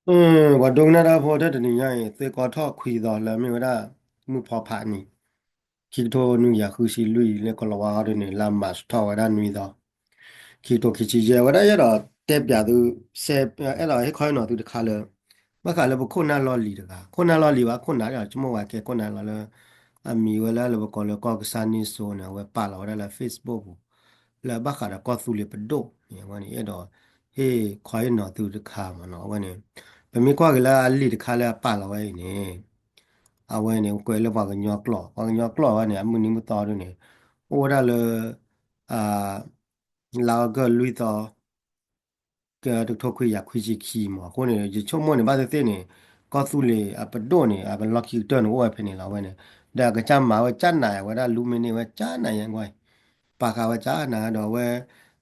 အ ပှၤဒိကနၣ်တၢ်ဖိ တၢ်တနံၤညါအံၤ သ့ၣ်ကီထီၣ်ခွံသီ လၢမ့ၢ်ဝဲဒၣ် မုၢ်ဖီဖးနံၤ ခံကထိနွံကယၤဃုဆံလွံၢ် လၢကီၢ်လီၤဝါအီၤဒ်န့ၣ် လါမၢ်ၡးထီၣ်ဝဲဒၣ်နွံသီ ခံကထိခံဆံယဲၢ် ဝဲဒၣ်ယအဲၣ်ဒိးတဲပၠးသု အဲၣ်ဒိးဟ့ၣ်ခီဟ့ၣ်နီၤသုတခါလၢ ဘၣ်ဃးလၢပခိၣ်နၢ်လီၢ်လံၤတဂၤ ခိၣ်နၢ်လီၢ်လံၤဘၣ် ခိၣ်နၢ်လီၢ် ဆိကမိၣ်ဝဲကဲခိၣ်နၢ်လီၢ်လၢ အမံၤဝဲလၢလၢပကိးလၢကီၢ်ကစၢ်န့ၣ်စိန့ၣ် အဝဲပာ်လီၤဝဲဒၣ်လၢ Facebook ပူၤ လၢဘၣ်ဃးဒီးကီၢ်သူလ့ၤပဒိၣ်န့ၣ် အဝဲန့ၣ် အဲၣ်ဒိးဟ့ၣ်ခီဟ့ၣ်နီၤသုတခါမ့ၢ်နီၤ အဝဲန့ၣ် ပမ့ၢ်ကွၢ်က့ၤလၢအလံာ်တခါလၢအပာ်လီၤဝဲအံၤန့ၣ် အဝဲန့ၣ် ကွဲးလၢပှၤကညီကျိာ် ပှၤကညီကျိာ်ဝဲန့ၣ် အမုၢ်နံၤမုၢ်သီဒ်န့ၣ် အိၣ်ဝဲဒၣ်လၢ လါအီကူးလွံၢ်သီ တကထိခွံကယၤခွံဆံခံမး အဃိန့ၣ် ယဆိကမိၣ်န့ၣ် ဘၣ်သ့ၣ်သ့ၣ်န့ၣ် ကီၢ်သူလ့ၤအပဒိၣ်န့ၣ် အကလီၢ်ခံကတၢၢ်န့ၣ် အိၣ်ဝဲဖဲန့ၣ်လီၤ အဝဲန့ၣ် ဒီးအကစၢ်မၤဝဲကၢ်နးဝဲဒၣ် လူမ့ၢ်န့ၢ်ဝဲကၢ်နးယဲၢ်ကွၢ် ပာ်ဃာ်ဝဲကၢ်နးဒီးအဝဲ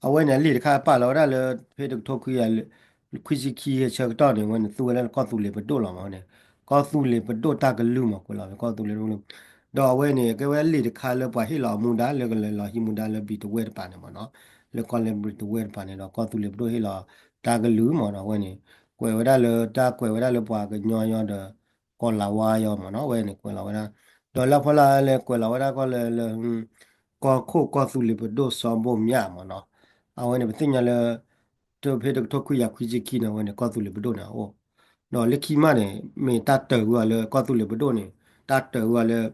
အဝဲန့ၣ် အလံာ်တခါပာ်လီၤဝဲဒၣ်လၢ ဖဲတကထိခွံကယၤ ခွံဆံခံအဆၢကတီၢ်န့ၣ် အဝဲန့ၣ် သူဝဲလၢကီၢ်သူလ့ၤပဒိၣ်လီၤမးန့ၣ် ကီၢ်သူလ့ၤပဒိၣ်တၢ်ကလုၢ်မး ကွဲးလီၤဝဲကီၢ်သူလ့ၤပဒိၣ် ဒီးအဝဲန့ၣ် ကဲဝဲလံာ်တခါလၢပှၤဟ့ၣ်လီၤအမူဒါလၢကလဲၤလီၤဟံးမူဒါလၢဘျံးတဝဲၢ်တပၤန့ၣ်မးနီၤ လၢကီၢ်လၢဘျံးတဝဲၢ်တပၤန့ၣ်ဒီး ကီၢ်သူလ့ၤပဒိၣ်ဟ့ၣ်လီၤတၢ်ကလုၢ်မးနီၤ အဝဲန့ၣ် ကွဲးဝဲဒၣ်လၢတၢ်ကွဲးဝဲဒၣ်လၢပှၤကညီယီၤဒီး ကီၢ်လၤဝါယီၤမးနီၤ အဝဲန့ၣ်ကွဲးလီၤဝဲဒၣ် ဒီးလၢဖီလာ်လဲၤကွဲးလီၤဝဲဒၣ်ကီၢ်လၢလၢ ကီၢ်ခိၣ်ကီၢ်သူလ့ၤပဒိၣ်စီၤဘိၣ်မၠးမးနီၤ အဝဲန့ၣ် ပသ့ၣ်ညါလၢ တဖဲတကထိခွံကယၤခွံဆံခံန့ၣ် အဝဲန့ၣ် ကီၢ်သူလ့ၤပဒိၣ်န့ၣ်အအိၣ် ဒီးလၢခံမးန့ၣ် မ့ၢ်တၢ်တၢၤဝံၤအီၤလၢကီၢ်သူလ့ၤပဒိၣ်န့ၣ် တၢ်တၢၤဝံၤအီၤလၢ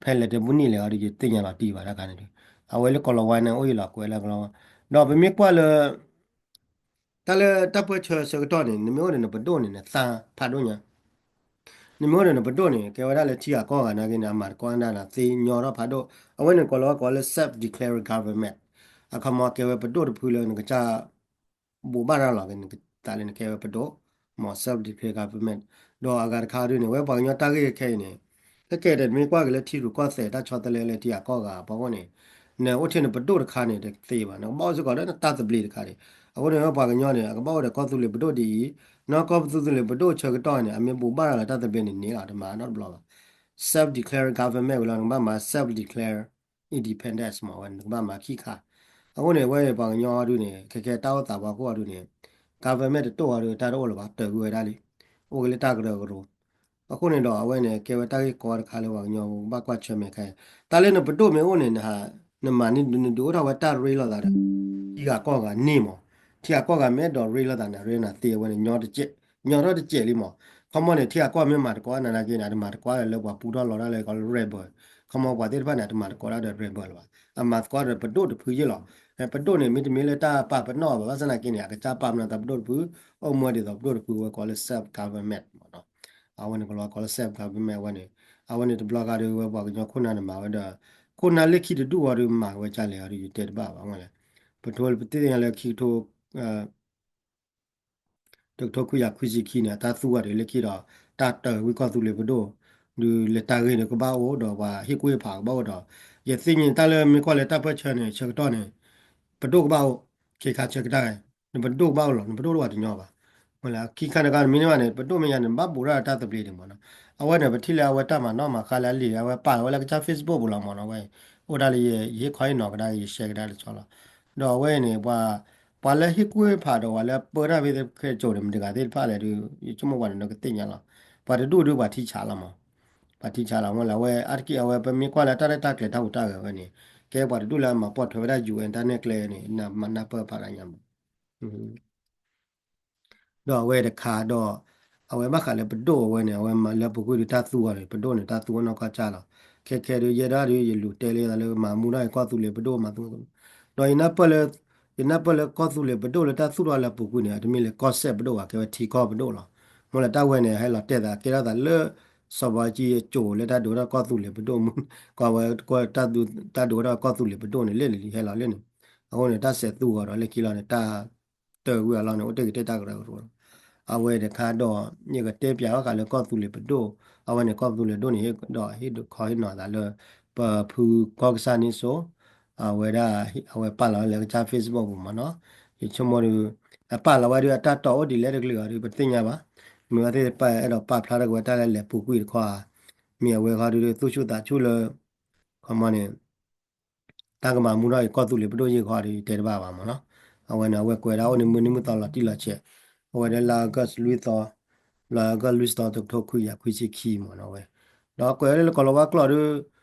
ဖဲလဲၣ်တဘူၣ်နံၣ်လဲၣ်အီၤဒီး ယတသ့ၣ်ညါလီၤတံၢ်ဘၣ်တခါန့ၣ်ဒီး အဝဲလၢကီၢ်လီၤဝါန့ၣ် အိၣ်ယံၤလီၤကွဲးလၢကီၢ်လီၤဝါ ဒီးပမ့ၢ်ကွၢ်လၢ တၢ်လၢတၢ်ပၢၢ်ဆၢဆၢကတီၢ်န့ၣ် နမ့ၢ်အိၣ်ဒီးနပဒိၣ်န့ၣ် နသးဖးဒိၣ်ညါ နမ့ၢ်အိၣ်ဒီးနပဒိၣ်န့ၣ် ကဲဝဲဒၣ်လၢထံဂၤကီၢ်ဂၤနာ်က့န့ၣ် အမၤတကိးနၤဒီးသ့ညီထီၣ်ဖးဒိၣ် အဝဲန့ၣ်ကိးလီၤဝဲကိးလၢ self declare government အခီမီကဲဝဲပဒိၣ်တဖုလၢနကစၢ် ဘိးဘၣ်ရၤလီၤက့ၤနသးလၢနကဲဝဲပဒိၣ် မ့ၢ် self declare government ဒီးအဂၤတခါဒ်န့ၣ် ဝဲပှၤကညီတၢ်ဂ့ၢ်ခဲအံၤန့ၣ် ခဲကဲဒီးနမ့ၢ်ကွၢ်က့ၤလၢထံရူၢ်ကီၢ်သဲးတၢ်ဆီတလဲလၢထံဂၤကီၢ်ဂၤအဖီခိၣ်န့ၣ် နအိၣ်ထဲနပဒိၣ်တခါန့ၣ် တသ့ဘၣ် နကဘၣ်အိၣ်စ့ၢ်ကီးဒီးနတၢ်သဘျ့တခါန့ၣ် အဃိန့ၣ် ပှၤကညီန့ၣ် အကဘၣ်အိၣ်ဒီးကီၢ်သူလ့ၤပဒိၣ်ဒ်အံၤ နီၢ်ကီၢ်သူလ့ၤပဒိၣ်ဆၢကတီၢ်န့ၣ် အမ့ၢ်ဘိးဘၣ်ရၤလီၤတၢ်သဘျ့န့ၣ်န့ၣ်လီၤ တမၤနီတဘျီဘၣ် self declare government ဝံၤလီၤ နကဘၣ်မၤ self declare independence မ့ၢ်ဝဲ နကဘၣ်မၤခံခါ အဃိန့ၣ် ဝဲပှၤကညီဒ်န့ၣ် ခဲခဲတၢ်အိၣ်သးပှၤခိၣ်အီၤဒ်န့ၣ် government တတိၢ်အီၤဒီး တၢ်တအိၣ်လၢၤဘၣ် တၢၤကွံာ်ဝဲဒၣ်လံ အိၣ်က့ၤလၢတၢ်ကရၢကရိ အဃိန့ၣ်ဒီး အဝဲန့ၣ် ကဲဝဲတၢ်ဂ့ၢ်ကီတခါလၢပှၤကညီကဘၣ်ကွၢ်ဆၢၣ်မဲာ်ခဲအံၤ တၢ်လၢနပဒိၣ်မ့ၢ်အိၣ်န့ၣ် နဟး နမၤန့ၢ် နဒုးအိၣ်ထီၣ်ဝဲတၢ်ရ့လိာ်သးဒီး ထံဂၤကီၢ်ဂၤန့ၣ်မး ထံဂၤကီၢ်ဂၤမ့ၢ်အဲၣ်ဒိးရ့လိာ်သးန့ၣ် ရ့နၤသ့အဝဲန့ၣ် ညီထီၣ်တစဲးလံမး ခီမီန့ၣ် ထံဂၤကီၢ်မ့ၢ်မၤတကိးနၤနာ်က့န့ၣ် အတမၤတကိးဒီးလၢပှၤပူထီၣ်လီၤတၢ်လၢကီးလၢ rebel ခီမီပှၤသ့ၣ်တဖၣ်န့ၣ် အတမၤတကိးတၢ်ဒီး rebel လၢၤဘၣ် အမၤသကိးဒီးပဒိၣ်တဖုယ့ၢ်လီၤ ပဒိၣ်န့ၣ် မ့တမ့ၢ်လၢတၢ်ပာ်ပနီၣ်အီၤဘၣ် ဘၣ်ဆၣ်နာ်က့န့ၣ် အကစၢ်ပာ်ပနီၣ်သးပဒိၣ်တဖု အိၣ်မူဒ်သိးပဒိၣ်တဖုဝဲကိးလၢ self government မ့ၢ်နီၤ အဝဲန့ၣ်ကလီၤကိးလၢ self government အဝဲန့ၣ် အဝဲန့ၣ်တဘျီဃီဒီးဝဲပှၤကညီခိၣ်နၢ်န့ၣ်မၤဝဲဒီး ခိၣ်နၢ်လၢခံတဒူၣ်အီၤဒီးမၤဝဲကလဲၣ်အီၤဒီး ယတဲတဘၣ်ဘၣ်ဝဲလဲၣ် ပထိပသ့ၣ်ညါလၢခံကထိ တကထိခွံကယၤခွံဆံခံန့ၣ် အတၢ်သူဝဲဒီးလၢခံဒီး တၢ်တၢၤဝံၤကီၢ်သူလ့ၤပဒိၣ် ဒုးလဲၤတၢ်ဂ့ၢ်ဒီးကဘၣ်အိၣ်ဒီးပှၤဟ့ၣ်ကူၣ်ဟ့ၣ်ဖးကဘၣ်အိၣ်ဒီး ယသ့ၣ်ညါတၢ်လၢမ့ၢ်ကွၢ်လၢတၢ်ပၢၢ်ဆၢန့ၣ် ဆၢကတီၢ်န့ၣ် ပဒိၣ်ကဘၣ်အိၣ် ခဲခါဆၢကတီၢ် နပဒိၣ်ကဘၣ်အိၣ်လီၤ နပဒိၣ်တအိၣ်တညီဘၣ် ဝဲလၢခံခါတခါမ့ၢ်န့ၢ်ဘၣ်န့ၣ် ပဒိၣ်မ့ၢ်ယၤန့ၣ် ဘၣ်ဘူးဒၣ်တၢ်သဘျ့ဒံးမ့ၢ်နီၤ အဝဲန့ၣ် ပထံၣ်လၢအဝဲတၢ်မၤနီၣ်မၤဃါလၢအလံာ် အဝဲပာ်လီၤဝဲလၢကစၢ် Facebook ပူၤလီၤမ့ၢ်နီၤ ဝဲ အိၣ်ဒၣ်လၢယဟ့ၣ်ခီဟ့ၣ်နီၤကဒါက့ၤ ယ share ကဒါတဆီလီၤ ဒီးအဝဲအံၤန့ၣ် ပှၤ ပှၤလၢဟ့ၣ်ကူၣ်ဟ့ၣ်ဖးဒီးပှၤလၢပၢတၢ်ဖဲခဲကိာ်န့ၣ် မတၤတဂၤသ့ၣ်တဖၣ်လဲၣ်ဒီး ယဆိကမိၣ်ပှၤန့ၣ် နကသ့ၣ်ညါလီၤ ပှၤတဒူၣ်ဒုးပှၤထံဆးလီၤမး ပှၤထံဆးလီၤ မ့ၢ်လၢအဝဲ အါတက့ၢ်အဝဲ ပမ့ၢ်ကွၢ်လၢတၢ်ရဲၣ်တၢ်ကျဲၤတၢ်ဟူးတၢ်ဂဲၤဝဲန့ၣ် ကဲပှၤတဒူၣ်လၢအမၤပိာ်ထွဲဝဲဒၣ် UN တၢ်နဲၣ်ကျဲန့ၣ် နမၤနၢ်ပၢၢ်ဖးဒၣ်ညါမး ဒီးအဝဲတခါဒီး အဝဲဘၣ်ဃးလၢပဒိၣ်အဝဲန့ၣ် အဝဲမၤလၢပူၤကွံာ်ဒီးတၢ်သူအီၤန့ၣ် ပဒိၣ်န့ၣ် တၢ်သူအီၤနီၢ်ကီၢ်ကၢ်လီၤ. ခဲခဲဒီး ယဲဒၣ်ဒီး ယလူၤတဲလၢယသးလၢမၤမူထီၣ်ကီၢ်သူလ့ၤပဒိၣ်မၤသူ ဒီးယနၢ်ပၢၢ်လၢ ယနၢ်ပၢၢ်လၢကီၢ်သူလ့ၤပဒိၣ်လၢတၢ်သူၣ်ထီၣ်လၢပူၤကွံာ်န့ၣ် အတမ့ၢ်လၢကီၢ်စဲၣ်ပဒိၣ်ဘၣ် ကဲဝဲထံကီၢ်ပဒိၣ်လီၤ. မ့ၢ်လၢတၢ်ဝဲန့ၣ် ဟဲလီၤတဲာ်သးကဲထီၣ်သးလၢ စီၤဘၣ်အူကၠံအစိၤလၢတၢ်ဒုးထီၣ်ကီၢ်သူလ့ၤပဒိၣ်မူ ကီၢ်ဝဲ တၢ်ဒုးထီၣ်ကီၢ်သူလ့ၤပဒိၣ်န့ၣ် လၢန့ၣ်လံဟဲလီၤလၢန့ၣ်. အဃိန့ၣ် တၢ်စဲးသူအီၤဒီးလၢခံလီၤန့ၣ် တၢ်တၢၤကွံာ်အလီၢ်န့ၣ် အိၣ်တ့ၢ်က့ၤတ့ၢ်တၢ်ကရၢကရိလီၤ. အဝဲတခါဒီး ယကတဲပၠးဘၣ်ဃးလၢကီၢ်သူလ့ၤပဒိၣ် အဝဲန့ၣ် ကီၢ်သူလ့ၤပဒိၣ်န့ၣ် ဒီးဟ့ၣ်ဒုးခီဟ့ၣ်နီၤသးလၢ ပဖုကီၢ်ကစၢ်န့ၣ်စိ အဝဲဒၣ် အဝဲပာ်လီၤလၢကစၢ် Facebook ပူၤမ့ၢ်နီၤ. ယဆိကမိၣ်ဒီး အပာ်လီၤဝဲဒီးအတၢ်တီၢ်အိၣ်ဒ်လဲၣ်တကလုာ်အီၤဒီး ပသ့ၣ်ညါဘၣ်. မ့ၢ်ဝဲသ့ၣ်တဖၣ်အဲၣ်ဒိးပာ်ဖျါထီၣ်က့ၤဝဲတၢ်လၢလဲၤပူၤကွံာ်တခီဧါ. မ့ၢ်အဝဲခီဒီး သူၣ်ဆူၣ်သးဆူၣ်လၢ ခီမီန့ၣ် တၢ်ကမၤမူထီၣ်အံၤ ကီၢ်သူလ့ၤပဒိၣ်ယ့ၢ်ခီဒီး ယတဲတဘၣ်ဘၣ်မ့ၢ်နီၤ. အဝဲန့ၣ် အဝဲကွဲးဒၣ်အိၣ်န့ၣ် မုၢ်နံၤမုၢ်သီလီၤတံၢ်လီၤဆဲး, အဝဲဒၣ်လါအီကူးလွံၢ်သီ လၢအဂီၢ်လွံၢ်စတီတကထိခွံကယၤခွံဆံခံမ့ၢ်နီၤဝဲ, ဒီးကွဲးလၢကီၢ်လီၤဝါကျိာ်ဒီး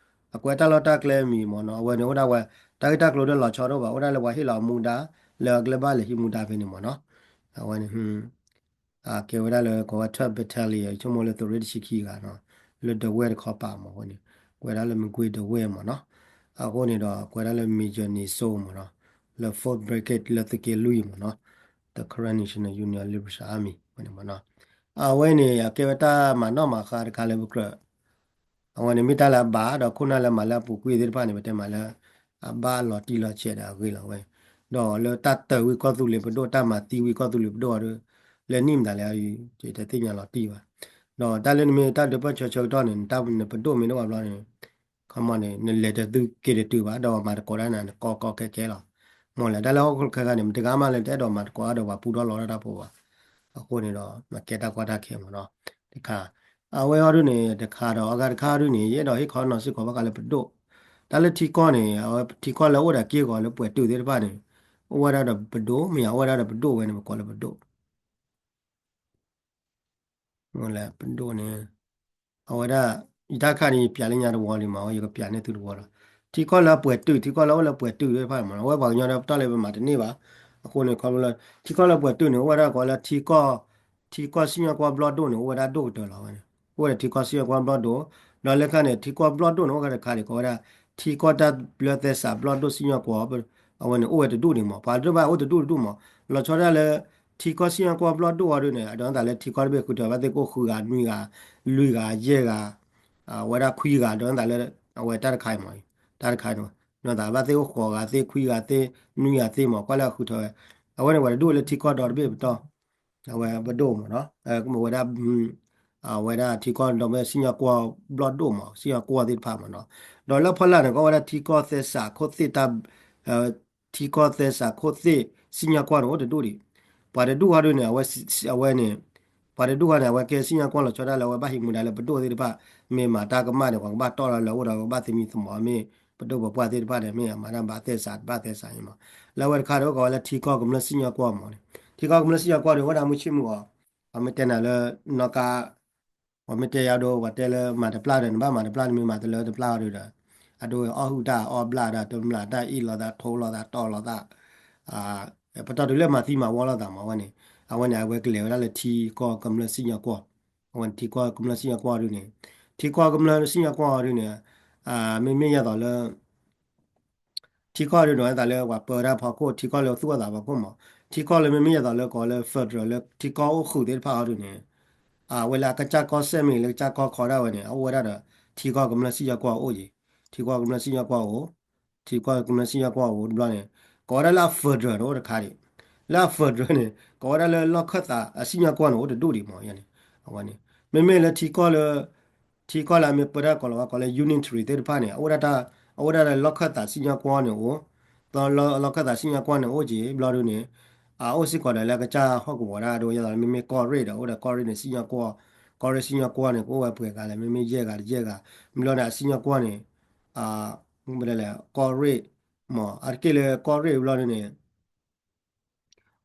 အကွဲးတၢ်လီၢ်တၢ်ကျဲမံၤမ့ၢ်နီၤ, အဝဲန့ၣ်အိၣ်ဒၣ်ဝဲ တၢ်ဂ့ၢ်တၢ်ကျိၤဒီးလီၤဆီဒိၣ်ဘၣ်, အိၣ်ဒၣ်လၢပှၤဟ့ၣ်လီၤအမူဒါ လၢအကလဲၤဘၣ်လဲၤဟံးမူဒါဖဲန့ၣ်မ့ၢ်နီၤ, အဝဲန့ၣ် ကဲဝဲဒၣ်လၢကိးဝဲ twelve battalion ဆိကမိၣ်လၢသုးရ့ၣ်တဆံခံဂၤနီၤ, လၢဒဝဲၢ်တခီပၤမ့ၢ်ဝဲန့ၣ်, ကွဲးဒၣ်လၢမကွ့ဒဝဲၢ်မ့ၢ်နီၤ, အဃိန့ၣ်ဒီးကွဲးဒၣ်လၢ Major န့ၣ်စိမ့ၢ်နီၤ, လၢ fourth Brigade လၢသုးက့လွံၢ်မ့ၢ်နီၤ, the Karen National Union Liberation Army ဝဲန့ၣ်မ့ၢ်နီၤ, အဝဲန့ၣ် အကဲဝဲတၢ်မၤနီၣ်မၤဃါတခါလၢပကြၢး အဝဲန့ၣ်မ့ၢ်တၢ်လၢအဘၣ် ဒီးခိၣ်နၢ်လၢမၤလၢအပူၤကွံာ်သ့ၣ်တဖၣ်န့ၣ် ပတဲမးလၢ အဘၣ်လီၤတံၢ်လီၤဆဲးဒီးအဂ့ၢ်လီၤဝဲ, ဒီးလၢတၢ်တၢၤဝံၤကီၢ်သူလ့ၤပဒိၣ် တၢ်မၤသံဝံၤကီၢ်သူလ့ၤပဒိၣ်အီၤဒီး လၢနံၣ်မတၤလဲၣ် တသ့ၣ်ညါလီၤတံၢ်ဘၣ်, ဒီးတၢ်လၢနမ့ၢ်တၢ်ဒုးပၢၢ်ဆၢဆၢကတီၢ်န့ၣ် နတၢ်နပဒိၣ်မ့ၢ်ဒိၣ်ဘၣ်ဘျီန့ၣ် ခီမီန့ၣ် နလဲၤတသုက့ၤတတုၤဘၣ် ဒီးမၤတကိးတၢ်န့ၣ် နကီကီခဲခဲလီၤ, မ့ၢ်လဲၣ် တၢ်လၢဟီၣ်ခိၣ်တခါခါန့ၣ် မတဂၤမးလၢတအဲၣ်ဒိးမၤတကိးဒီးပှၤပူထီၣ်လီထီၣ်တၢ်ဖိဘၣ်, အဃိန့ၣ်ဒီး မၤကဲတၢ်ကီတၢ်ခဲမ့ၢ်နီၤ, တခါ အဝဲအီၤဒုန့ၣ် တခါဒီးအဂၤတခါအီၤဒုန့ၣ် ယအဲၣ်ဒိးဟ့ၣ်ခီနီၤစ့ၢ်ကီးဘၣ်ဃးလၢပဒိၣ်, တၢ်လၢထံကီၢ်န့ၣ် အဝဲထံကီၢ်လၢအိၣ်ဒီးက့ၢ်ဂီၤလၢပှဲၤတုာ်သ့ၣ်တဖၣ်န့ၣ် အိၣ်ဝဲဒၣ်ဒီးပဒိၣ် မ့ၢ်ယၤအိၣ်ဝဲဒၣ်ဒီးပဒိၣ်ဝဲန့ၣ် ပကိးလၢပဒိၣ် မ့ၢ်လဲၣ် ပဒိၣ်န့ၣ် အဝဲဒၣ် ယတၢ်ခါန့ၣ်ယပျးလၢညါတဝီလံမး ယကပျးန့ၢ်သုတဝီလီၤ, ထံကီၢ်လၢအပှဲၤတုာ် ထံကီၢ်လၢအိၣ်လၢပှဲၤတုာ်သ့ၣ်တဖၣ်မး အဝဲပှၤကညီဒီးပတီၢ်လၢပမၤတန့ၢ်ဘၣ်, အဃိန့ၣ်ခီဖျိလၢ ထံကီၢ်လၢပှဲၤတုာ်န့ၣ် အိၣ်ဝဲဒၣ်ကိးလၢထံကီၢ် ထံကီၢ်စံၣ်ညီၣ်ကွီၢ်ဘျီၣ်ဒိၣ်န့ၣ် အိၣ်ဝဲဒၣ်ဒိၣ်ကတၢၢ်လီၤဝဲန့ၣ် အိၣ်ဝဲဒၣ်ထံကီၢ်စံၣ်ညီၣ်ကွီၢ်ဘျီၣ်ဒိၣ်, ဒီးလၢခါန့ၣ် ထံကီၢ်ဘျီၣ်ဒိၣ်န့ၣ် အိၣ်ဝဲဒၣ်တခါန့ၣ် ကိးဝဲဒၣ် ထံကီၢ်တၢ်ဘျၢသဲစးဘျီၣ်ဒိၣ်စံၣ်ညီၣ်ကွီၢ် အဝဲန့ၣ်အိၣ်ဝဲတဒူၣ်န့ၣ်မး ပှၤဒိၣ်ဘၣ်အိၣ်တဒူၣ်တဒူၣ်မး, လီၤဆီဒၣ်လၢ ထံကီၢ်စံၣ်ညီၣ်ကွီၢ်ဘျီၣ်ဒိၣ်အီၤဒုန့ၣ် အဒိးသးလၢထံကီၢ်တဘ့ၣ်ဃုထၢဘၣ်သ့ၣ်ကအိၣ်ဃုဂၤနွံဂၤ လွံၢ်ဂၤယဲၢ်ဂၤ အဝဲဒၣ်ခွံဂၤ ဒိးသးလၢ အဝဲတၢ်တခါအံၤမး, တၢ်တခါန့ၣ် ဒိးသးဘၣ်သ့ၣ်အိၣ်ဃိးဂၤသ့ၣ်ခွံဂၤသ့ၣ်နွံဂၤသ့ၣ်မး ကွၢ်လၢအဃုထၢဝဲ, အဝဲန့ၣ်ပှၤတဒူၣ်လၢထံကီၢ်ဒီတဘ့ၣ်ပတီၢ် အဝဲပဒိၣ်မးနီၤ, ကမ့ၢ်ဝဲဒၣ် အဝဲဒၣ်ထံကီၢ်ဒီဘ့ၣ်စံၣ်ညီၣ်ကွီၢ်ဘျီၣ်ဒိၣ်မး စံၣ်ညီၣ်ကွီၢ်သ့ၣ်တဖၣ်မးနီၤ, ဒီးလၢဖီလာ်န့ၣ် ကအိၣ်ဝဲဒၣ်ထံကီၢ်သဲစးခိၣ်သ့ၣ်တၢ် ထံကီၢ်သဲစးခိၣ်သ့ၣ်စံၣ်ညီၣ်ကွီၢ်န့ၣ် အိၣ်တဒူၣ်ဒံး, ပှၤတဒူၣ်အီၤဒုန့ၣ် အဝဲ အဝဲန့ၣ် ပှၤတဒူၣ်အီၤန့ၣ် အဝဲကဲစံၣ်ညီၣ်ကွီၢ်လီၤဆီဒၣ်လၢအဝဲဘၣ်ဟံးမူဒါလၢပဒိၣ်သ့ၣ်တဖၣ် မ့ၢ်မၤတၢ်ကမၣ်န့ၣ် ပှၤကဘၣ်တီၣ်လၢလၢအိၣ်ဒီးကဘၣ်သမံသမိးမ့ၢ် ပဒိၣ်ပပှၢ်သ့ၣ်တဖၣ်န့ၣ် မ့ၢ်အမၤတၢ်ဘၣ်သဲစးတဘၣ်သဲစးအံၤမး, လၢအဝဲတခါဒီးအိၣ်ကိးဝဲလၢထံကီၢ်ကမျၢၢ်စံၣ်ညီၣ်ကွီၢ်မးန့ၣ်, ထံကီၢ်ကမျၢၢ်စံၣ်ညီၣ်ကွီၢ်ဒီး အိၣ်ဝဲဒၣ်မုၢ်ဆ့ၣ်မုၢ်ဂီၤ, ပှၤမ့ၢ်တဲနၤလၢ နီၢ်ကါ ပှၤမ့ၢ်တဲယၤဒိ ပှၤတဲလၢမၤတပျၢ်ဒီး နဘၣ်မၤတပျၢ် နမ့ၢ်မၤတလၢတပျၢ်အီၤဒုဒီး အဒိအီၣ်ဟုၣ်တၢ်အီၣ်ဘျၣ်တၢ် တမျၢ်တၢ်အ့ၣ်လိာ်သးထိလိာ်သးတီလိာ်သး ပတီၢ်တုၤလၢမၤသံမၤဝီလိာ်သးမးဝဲန့ၣ်, အဝဲန့ၣ် အဝဲကလဲၤဝဲဒၣ်လၢထံကီၢ်ကမျၢၢ်စံၣ်ညီၣ်ကွီၢ်, အဝဲန့ၣ်ထံကီၢ်ကမျၢၢ်စံၣ်ညီၣ်ကွီၢ်ဒုန့ၣ်, ထံကီၢ်ကမျၢၢ်စံၣ်ညီၣ်ကွီၢ်ဒုန့ၣ်, မ့မ့ၢ်ယဲသိးလၢ ထံကီၢ်ဒုန့ၣ် ဝဲသးလၢပှၤပၢတၢ်ဖီခိၣ် ထံကီၢ်လၢသူၣ်အိၣ်သးဖီခိၣ်မး, ထံကီၢ်လၢမ့မ့ၢ်ယဲသိးလၢကိးလၢ federal လၢထံကီၢ်အိၣ်ဃုာ်သ့ၣ်တဖၣ်အီၤဒုန့ၣ်, အဝဲလၢအကစၢ်ကီၢ်စဲၣ်မ့ၢ်လၢကစၢ်ကီၢ်ခီဒၣ်ဝဲန့ၣ် အအိၣ်ဝဲဒၣ်ဒီး ထံကီၢ်ကမျၢၢ်စံၣ်ညီၣ်ကွီၢ်အိၣ်ယံၤ, ထံကီၢ်ကမျၢၢ်စံၣ်ညီၣ်ကွီၢ်အိၣ်, ထံကီၢ်ကမျၢၢ်စံၣ်ညီၣ်ကွီၢ်အိၣ်တဘျီန့ၣ်, ကိးဝဲဒၣ်လၢအ federal န့ၣ်အိၣ်တခါဒံး, လၢအ federal န့ၣ် ကိးဝဲဒၣ်လၢလီၢ်ခၢၣ်သးအစံၣ်ညီၣ်ကွီၢ်န့ၣ် အိၣ်တဒူၣ်ဒံးမးန့ၣ်, အဝဲန့ၣ် မ့မ့ၢ်လၢထံကီၢ်လၢ ထံကီၢ်လၢအမ့ၢ်ပၢတၢ်ကိးလီၤဝဲကိးလၢ unitary သ့ၣ်တဖၣ်န့ၣ် အအိၣ်ဒၣ်တၢ် အအိၣ်ဒၣ်လၢလီၢ်ခၢၣ်သးစံၣ်ညီၣ်ကွီၢ်န့ၣ်အိၣ်, လီၢ်ခၢၣ်သးစံၣ်ညီၣ်ကွီၢ်န့ၣ်အိၣ်က့ၤဘျီဒုန့ၣ်, အအိၣ်စ့ၢ်ကီးဒီးလၢကစၢ်ဟီၣ်ကဝီၤဒၣ်ဒိ ယဲသိးလၢမ့မ့ၢ်ကီၢ်ရ့ၣ်ဒီး အိၣ်ဒီးကီၢ်ရ့ၣ်န့ၣ်စံၣ်ညီၣ်ကွီၢ်, ကီၢ်ရ့ၣ်စံၣ်ညီၣ်ကွီၢ်န့ၣ် ကအိၣ်ဝဲပှဲၤဂၤလဲၣ် မ့မ့ၢ်ယဲၢ်ဂၤတယဲၢ်ဂၤ, ဘျီန့ၣ် အစံၣ်ညီၣ်ကွီၢ်န့ၣ် မ့ၢ်လဲၣ် ကီၢ်ရ့ၣ် မး အတက့ၢ်လၢကီၢ်ရ့ၣ်ဘျီဒုန့ၣ်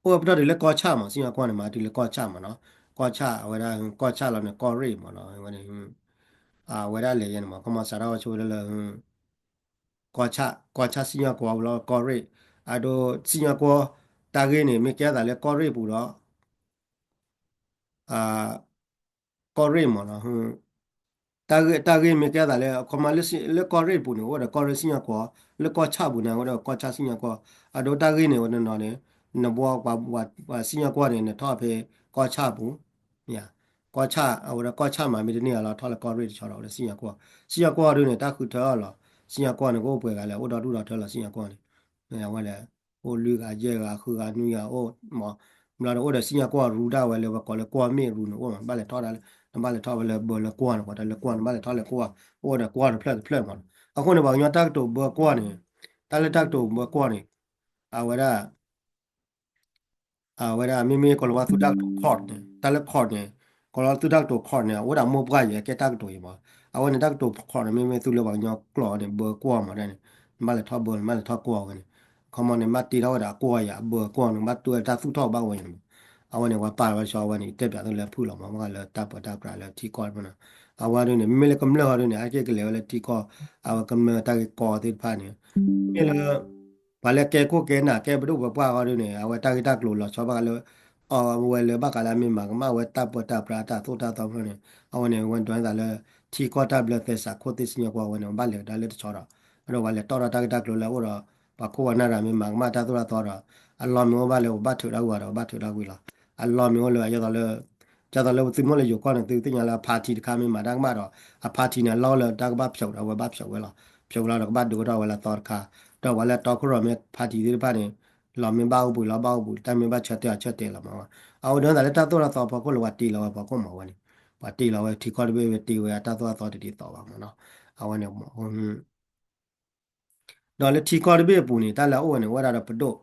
အိၣ်ဝဲပတီၢ်တုၤလၢကီၢ်ဆၣ်မး စံၣ်ညီၣ်ကွီၢ်န့ၣ် မးတုၤလၢကီၢ်ဆၣ်မးနီၤ, ကီၢ်ဆၣ် အဝဲဒၣ် ကီၢ်ဆၣ်လီၤန့ၣ် ကီၢ်ရ့ၣ်မးနီၤ, ဝဲန့ၣ် အဝဲဒၣ်လဲၤယဲန့ၣ်မး ကမီၤစးထီၣ်ဝဲဆိဝဲဒၣ်လၢ ကီၢ်ဆၣ် ကီၢ်ဆၣ်စံၣ်ညီၣ်ကွီၢ်လီၤ ကီၢ်ရ့ၣ်, အဒိ စံၣ်ညီၣ်ကွီၢ် တၢ်ဂ့ၢ်န့ၣ် မ့ၢ်ကဲအသးလၢကီၢ်ရ့ၣ်ပူၤဒီး ကီၢ်ရ့ၣ်မးနီၤ, တၢ်ဂ့ၢ် တၢ်ဂ့ၢ်မ့ၢ်ကဲသးလၢ အခီမးလၢ လၢကီၢ်ရ့ၣ်ပူၤန့ၣ် အိၣ်ဒီးကီၢ်ရ့ၣ်စံၣ်ညီၣ်ကွီၢ်, လၢကီၢ်ဆၣ်ပူၤန့ၣ် အိၣ်ဒီးကီၢ်ဆၣ်စံၣ်ညီၣ်ကွီၢ်, အဒိတၢ်ဂ့ၢ်န့ၣ် ဝဲတနီၤန့ၣ် နဘှီပှၤ ပှၤစံၣ်ညီၣ်ကွီၢ်န့ၣ် နထီၣ်ဖဲကီၢ်ဆၣ်ပူၤ, ကီၢ်ဆၣ် အဝဲဒၣ်ကီၢ်ဆၣ်မး မ့ၢ်တန့ၢ်အလီၤ ထီၣ်လၢကီၢ်ရ့ၣ်တဆီဒီး အိၣ်ဒီးစံၣ်ညီၣ်ကွီၢ်, စံၣ်ညီၣ်ကွီၢ်ဒုန့ၣ် တၢ်ဃုထၢအီၤလီၤ, စံၣ်ညီၣ်ကွီၢ်န့ၣ် ကအိၣ်ပှဲၤဂၤလဲၣ် အိၣ်ဒီဒူၣ်ဒီထၢလီၤ စံၣ်ညီၣ်ကွီၢ်န့ၣ်, ဝဲလဲၣ် အိၣ်လွံၢ်ဂၤယဲၢ်ဂၤဃုဂၤနွံဂၤအိၣ်မး, ဘျီဒီးအိၣ်ဒီးစံၣ်ညီၣ်ကွီၢ်ရူဒၣ်ဝဲလၢပကိးလၢကွီၢ်မ့ၣ်ရူန့ၣ် အိၣ်မး ဘၣ်လဲၤထီၣ်ဒၣ်လၢ နဘၣ်လဲၤထီၣ်ဝဲလၢဘၢလၢကွီၢ်န့ၣ် ပှၤတၢ်လၢကွီၢ် နဘၣ်လဲၤထီၣ်လၢကွီၢ်, အိၣ်ဒီးကွီၢ်တဖျၢၣ်တဖျၢၣ်မး, အဃိန့ၣ် ပှၤကညီတၢ်ကတိၤဘၢကွီၢ်န့ၣ်, တၢ်လၢတၢ်ကတိၤဘၢကွီၢ်န့ၣ်, အဝဲဒၣ် အဝဲဒၣ် မ့မ့ၢ်ကိးလီၤဝဲသုတၢ်ကတိၤ court န့ၣ် တၢ်လၢ court န့ၣ်, ကိးလီၤသုတၢ်ကတိၤ court န့ၣ် အဝဲဒၣ်မိၢ်ပှၢ်ယဲၢ်ကဲတၢ်ကတိၤအံၤမး, အဝဲန့ၣ်တၢ်ကတိၤ court န့ၣ် မ့မ့ၢ်သုလၢပှၤကညီကျိာ်န့ၣ် ဘၢကွီၢ်မးဒ်န့ၣ်, နဘၣ်လဲၤထီၣ်ဘၢ နဘၣ်လဲၤထီၣ်ကွီၢ်ဝဲန့ၣ်, ခီမီန့ၣ် ဘၣ်တ့ထီၣ်ဝဲဒၣ်အကွီၢ်ယဲၢ် အဘၢကွီၢ်န့ၣ် ဘၣ်တူၢ်ဝဲတၢ်သူၣ်ထီၣ်ဘၣ်ဝဲန့ၣ်မး, အဝဲန့ၣ် ပှၤပာ်လီၤဝဲတဆီ အဝဲန့ၣ် ယတဲပၠးသုလၢဖုၣ်လီၤမး မ့ၢ်လၢတၢ်ပၢတၢ်ပြးလၢထံကီၢ်တဖၣ်န့ၣ် အဝဲဒၣ်န့ၣ် မ့မ့ၢ်လၢကမျၢၢ်ဟီဒ်န့ၣ် အက့ၢ်ကလဲၤဝဲလၢထံကီၢ် အဝဲကမျၢၢ်တၢ်ဂ့ၢ်ကီသ့ၣ်တဖၣ်န့ၣ် မ့ၢ်လၢ ပှၤလၢကဲခိၣ်ကဲနၢ် ကဲပဒိၣ်ပပှၢ်ဟီဒ်န့ၣ် အဝဲတၢ်ဂ့ၢ်တၢ်ကျိၤလီၤဆီဘၣ်ဃးလၢ အီဝဲလၢဘၣ်ဃးလၢအမ့ၢ်မၤကမၣ်ဝဲတၢ်ပၢတၢ်ပြးတၢ်သိၣ်တၢ်သီဖျၢၣ်န့ၣ် အဝဲန့ၣ် ဝဲဒိးန့ၢ်သးလၢ ထံကီၢ်တၢ်ဘျၢသဲစးခိၣ်သ့ၣ်စံၣ်ညီၣ်ကွီၢ်ဝဲန့ၣ် ဘၣ်လဲၤကဒါလၢတဆီဒီး အဒိ ပှၤလဲၤတီၣ်ထီၣ်တၢ်ဂ့ၢ်တၢ်ကျိၤလၢအအိၣ်ဒီး ပှၤခိၣ်ပှၤနၢ်တဂၤမ့ၢ်မၤကမၣ်တၢ်သိၣ်တၢ်သီဒီး အလီၢ်မ့ၢ်အိၣ်ဘၣ်လၢပဘၣ်ထုးထီၣ်ကွံာ်ဒီး ပဘၣ်ထုးထီၣ်ကွံာ်လီၤ. အလီၢ်မ့ၢ်အိၣ်လၢ ဒ်သိးလၢ ဒ်သိးလၢပသုးမီၣ်လၢယိၤကီၢ်န့ၣ် သုသ့ၣ်ညါလၢအ party တခါမ့ၢ်မၤတၢ်ကမၣ်ဒီး အ party န့ၣ် အလီၢ်လၢတၢ်ကဘၣ်ဖျိးဒီး အဝဲဘၣ်ဖျိးဝဲလီၤ. ဖျိးဝဲလီၤဒီးကဘၣ်ဒုးကထီၣ်ဝဲလၢအသီတခါ ဒီးပှၤလၢတီခိၣ်ရိၣ်မဲ party သ့ၣ်တဖၣ်န့ၣ် လီၢ်မ့ၢ်ဘၣ်အိၣ်ဘှံးလီၤဘၣ်အိၣ်ဘှံး တၢ်မ့ၢ်ဘၣ်ဆၢတဲာ်အီၤဆၢတဲာ်လီၤမး. အဝဲဒိးန့ၢ်သးလၢတၢ်သိၣ်တၢ်သီဖီခိၣ်လၢပှၤတ့လီၤဝဲဖီခိၣ်မးဝဲန့ၣ် ပှၤတ့လီၤဝဲထံကီၢ်တဘ့ၣ်ဝဲတ့ဝဲအတၢ်သိၣ်တၢ်သီတဒ်သိးဘၣ်မးနီၤ. အဝဲန့ၣ် ဒီးလၢထံကီၢ်တဘ့ၣ်အပူၤန့ၣ် တၢ်လၢအအိၣ်ဝဲန့ၣ် အိၣ်ဝဲဒၣ်ဒီးပဒိၣ်,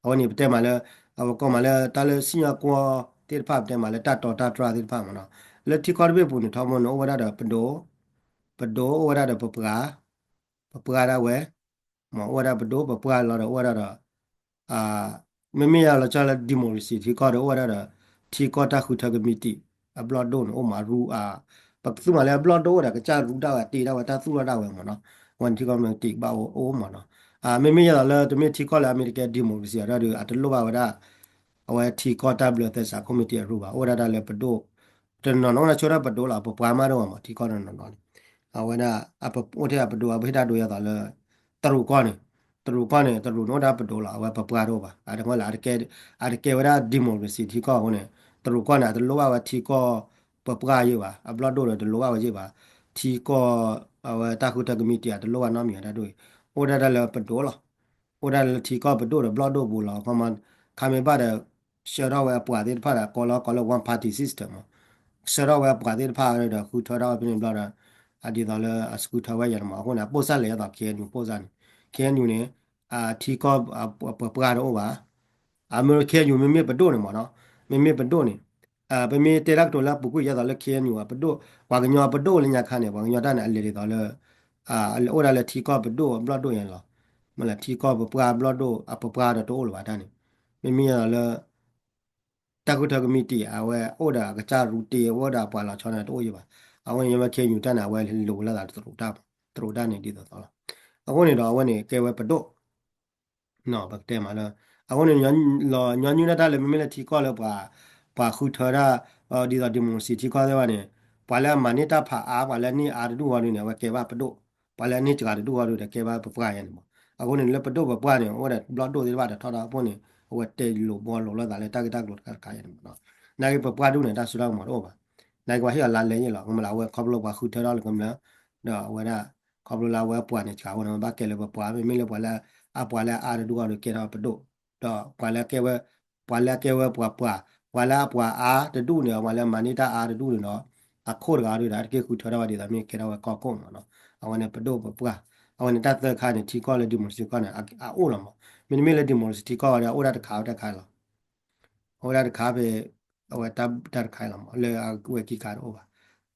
အဝဲန့ၣ်ပတဲမးလၢ အဝဲကိးမးလၢတၢ်လၢစံၣ်ညီၣ်ကွီၢ်သ့ၣ်တဖၣ် ပတဲမးလၢတၢ်တီတၢ်တြၢ်သ့ၣ်တဖၣ်မးနီၤ. လၢထံကီၢ်တဘ့ၣ်အပူၤန့ၣ် ထီဘိန့ၣ် အိၣ်ဝဲဒၣ်ဒီးပဒိၣ်, ပဒိၣ်အိၣ်ဝဲဒၣ်ဒီးပပှၤ, ပပှၤဒၣ်ဝဲ, မ့ၢ်အိၣ်ဝဲဒၣ်ပဒိၣ်ပပှၢ်လီၤဒီးအိၣ်ဝဲဒၣ်ဒီး မ့မ့ၢ်ယါလီၤဆီလၢ democracy ထံကီၢ်ဒီးအိၣ်ဝဲဒၣ်ဒီး ထံကီၢ်တၢ်ဃုထၢကမံးတံာ် အဘျီၣ်ဒိၣ်န့ၣ် အိၣ်မးရူ ပကသူမးလၢအဘျီၣ်ဒိၣ်အိၣ်ဒီးကစၢ်ရူဒၣ်ဝဲတ့ဒၣ်ဝဲတၢ်သူၣ်ထီၣ်ဒၣ်ဝဲမးနီၤ. အဝဲန့ၣ်ထံကီၢ်ကမံးတံာ်ကဘၣ်အိၣ်မးနီၤ. မ့မ့ၢ်ယါလီၤလၢတမ့ၢ်ထံကီၢ်လၢအမ့ၢ်တကဲ democracy အဒိဒုး အတလိၣ်ဘၣ်ဝဲဒၣ် အဝဲထံကီၢ်တၢ်ဘျၢသဲစးခိၣ်မံးတံာ်အရူဘၣ် အိၣ်ဝဲဒၣ်တၢ်လၢပဒိၣ်, တနီၤနီၤအိၣ်ဒၣ်ဆိဒၣ်ပဒိၣ်လီၤ ပပှၤမးဒိၣ်မး ထံကီၢ်တနီၤနီၤန့ၣ် အဝဲဒၣ် အိၣ်ထဲအပဒိၣ် အပဟ့ၣ်တၢ်ဒိယါသးလၢ တရူးကီၢ်န့ၣ်, တရူးကီၢ်န့ၣ် တရူးန့ၣ်အိၣ်ဒၣ်ပဒိၣ်လီၤ အဝဲပပှၤတအိၣ်ဘၣ် အတမ့ၢ်လၢ အတကဲဝဲဒၣ် democracy ထံကီၢ်အဃိန့ၣ် တရူးကီၢ်န့ၣ် အတလိၣ်ဘၣ်ဝဲထံကီၢ်ပပှၢ်ယဲၢ်ဘၣ် အဘျီၣ်ဒိၣ်ဒီးတလိၣ်ဘၣ်ဝဲယဲၢ်ဘၣ် ထံကီၢ် အဝဲတၢ်ဃုထၢကမံးတံာ် အတလိၣ်ဘၣ်နီတမံၤတၢ်ဒိၣ်အံၤ အိၣ်ဒၣ်တၢ်လၢပဒိၣ်လီၤ. အိၣ်ဒၣ်လၢထံကီၢ်ပဒိၣ်ဒီးဘျီၣ်ဒိၣ်ပူၤလီၤ ခီမး ခါမ့ၢ်ဘၣ်ဒီး ဆှၢထီၣ်ဝဲအပှၤသ့ၣ်တဖၣ်ဒီး ကိးလီၤကိးလၢ one party system မး, ဆှၢထီၣ်ဝဲအပှၤသ့ၣ်တဖၣ်ဒီး ဃုထၢထီၣ်ဝဲဖဲန့ၣ်ဘျီဒီး အဒ်သိးလၢအဃုထၢဝဲယဲၢ်န့ၣ်မး အဃိန့ၣ် အပိၢ်စၢ်လဲၤအသး K N U ပိၢ်စၢ်န့ၣ်, K N U န့ၣ် ထံကီၢ်ပပှၢ်တအိၣ်ဘၣ် အမ့ၢ် K N U မ့မ့ၢ်ပဒိၣ်န့ၣ်မးနီၤ, မ့မ့ၢ်ပဒိၣ်န့ၣ် ပမ့ၢ်တဲတၢ်ကတိၤလၢအပူၤကွံာ်ယဲၢ်သိးလၢ K N U အပဒိၣ် ပှၤကညီပဒိၣ်လၢညါခါန့ၣ် ပှၤကညီတၢ်န့ၣ် အလဲၤဒ်သိးလၢ အိၣ်ဒၣ်လၢထံကီၢ်ပဒိၣ်အဘျီၣ်ဒိၣ်ယဲၢ်န့ၣ်လီၤ. မ့ၢ်လၢထံကီၢ်ပပှၢ်ဘျီၣ်ဒိၣ် အပပှၢ်ဒီးတအိၣ်လၢၤဘၣ်တၢ်န့ၣ် မ့မ့ၢ်ယဲၢ်သိးလၢ တၢ်ဃုထၢကမံးတံာ် အဝဲအိၣ်ဒီးအကစၢ်ရူတ့ အဝဲအိၣ်ဒီးအပှၤလီၤဆီန့ၣ်တအိၣ်ယဲၢ်ဘၣ်. အဝဲန့ၣ် ယမ့ၢ် K N U တၢ်န့ၣ် အဝဲလိၤလၢသးတရူးတၢ်, တရူးတၢ်န့ၣ်ဒ်သိးသိးလီၤ. အဃိန့ၣ်ဒီး အဝဲန့ၣ်ကဲဝဲပဒိၣ် ပကတဲမးလၢ အဃိန့ၣ် လီၤညီနုၢ်ဒၣ်တၢ်လၢမ့မ့ၢ်လၢထံကီၢ်လၢပှၤ ပှၤဃုထၢဒၣ် ဒ်သိး democracy ထံကီၢ်သ့ၣ်တဖၣ်န့ၣ် ပှၤလၢအမၤန့ၢ်တၢ်ဖးအါ ပှၤလၢအန့ၢ်အါတဒူၣ်ဂီၢ်ဒုန့ၣ် အဝဲကဲဘၣ်ပဒိၣ်, ပှၤလၢအန့ၢ်စှၤတဒူၣ်ဂီၢ်ဒုဒီးကဲဘၣ်ပပှၢ်ယဲၢ်န့ၣ်မး. အဃိန့ၣ် လၢပဒိၣ်ပပှၢ်န့ၣ် အိၣ်ဒီးဘျီၣ်ဒိၣ်သ့ၣ်တဖၣ်ဒီးထီဒါအဃိန့ၣ် အဝဲတဲလိာ်ဘှီလိာ်လိာ်သးလၢတၢ်ဂ့ၢ်တၢ်ကျိၤတခါတခါယဲၢ်န့ၣ်မးနီၤ. နာ်က့ပပှၢ်ဒူၣ်န့ၣ် တၢ်စိတၢ်ကမီၤတအိၣ်ဘၣ်. နာ်က့ပှၤဟ့ၣ်အီၤလါလဲယဲၢ်လီၤ. မ့ၢ်လၢအဝဲခီဖျိပှၤဃုထၢထီၣ်လၢကမျၢၢ် ဒီးအဝဲဒၣ် ခီဖျိလၢအဝဲပှၤန့ၣ် စှၤအဃိန့ၣ် ဘၣ်ကဲလၢပပှၢ် မ့မ့ၢ်လၢပှၤလၢအပှၤလၢအအါတဒူၣ်ဂီၢ်ဒုကဲထီၣ်ပဒိၣ်, ဒီးပှၤလၢကဲဝဲ ပှၤလၢအကဲဝဲပှၤပှၢ် ပှၤလၢအပှၤအါတဒူၣ်န့ၣ် ပှၤလၢမၤန့ၢ်တၢ်အါတဒူၣ်န့ၣ်ဒီး အခိၣ်တဂၤဒုဒီး တက့ၢ်ဃုထၢထီၣ်ဝဲဒ်သိးမ့ၢ်ကဲထီၣ်ဝဲကီၢ်ခိၣ်မးနီၤ. အဝဲန့ၣ်ပဒိၣ်ပပှၢ်, အဝဲန့ၣ်တၢ်သၢခါန့ၣ် ထံကီၢ်လၢ democracy ကီၢ်န့ၣ် အအိၣ်လီၤမး. မ့တမ့ၢ်လၢ democracy ထံကီၢ်ဝဲဒီး အိၣ်ဒၣ်တခါဝဲတၢ်ခါလီၤ. အဝဲဒၣ်တခါဖဲ အဝဲတၢ်တခါအံၤလီၤမး လၢအဝဲခံခါတအိၣ်ဘၣ်.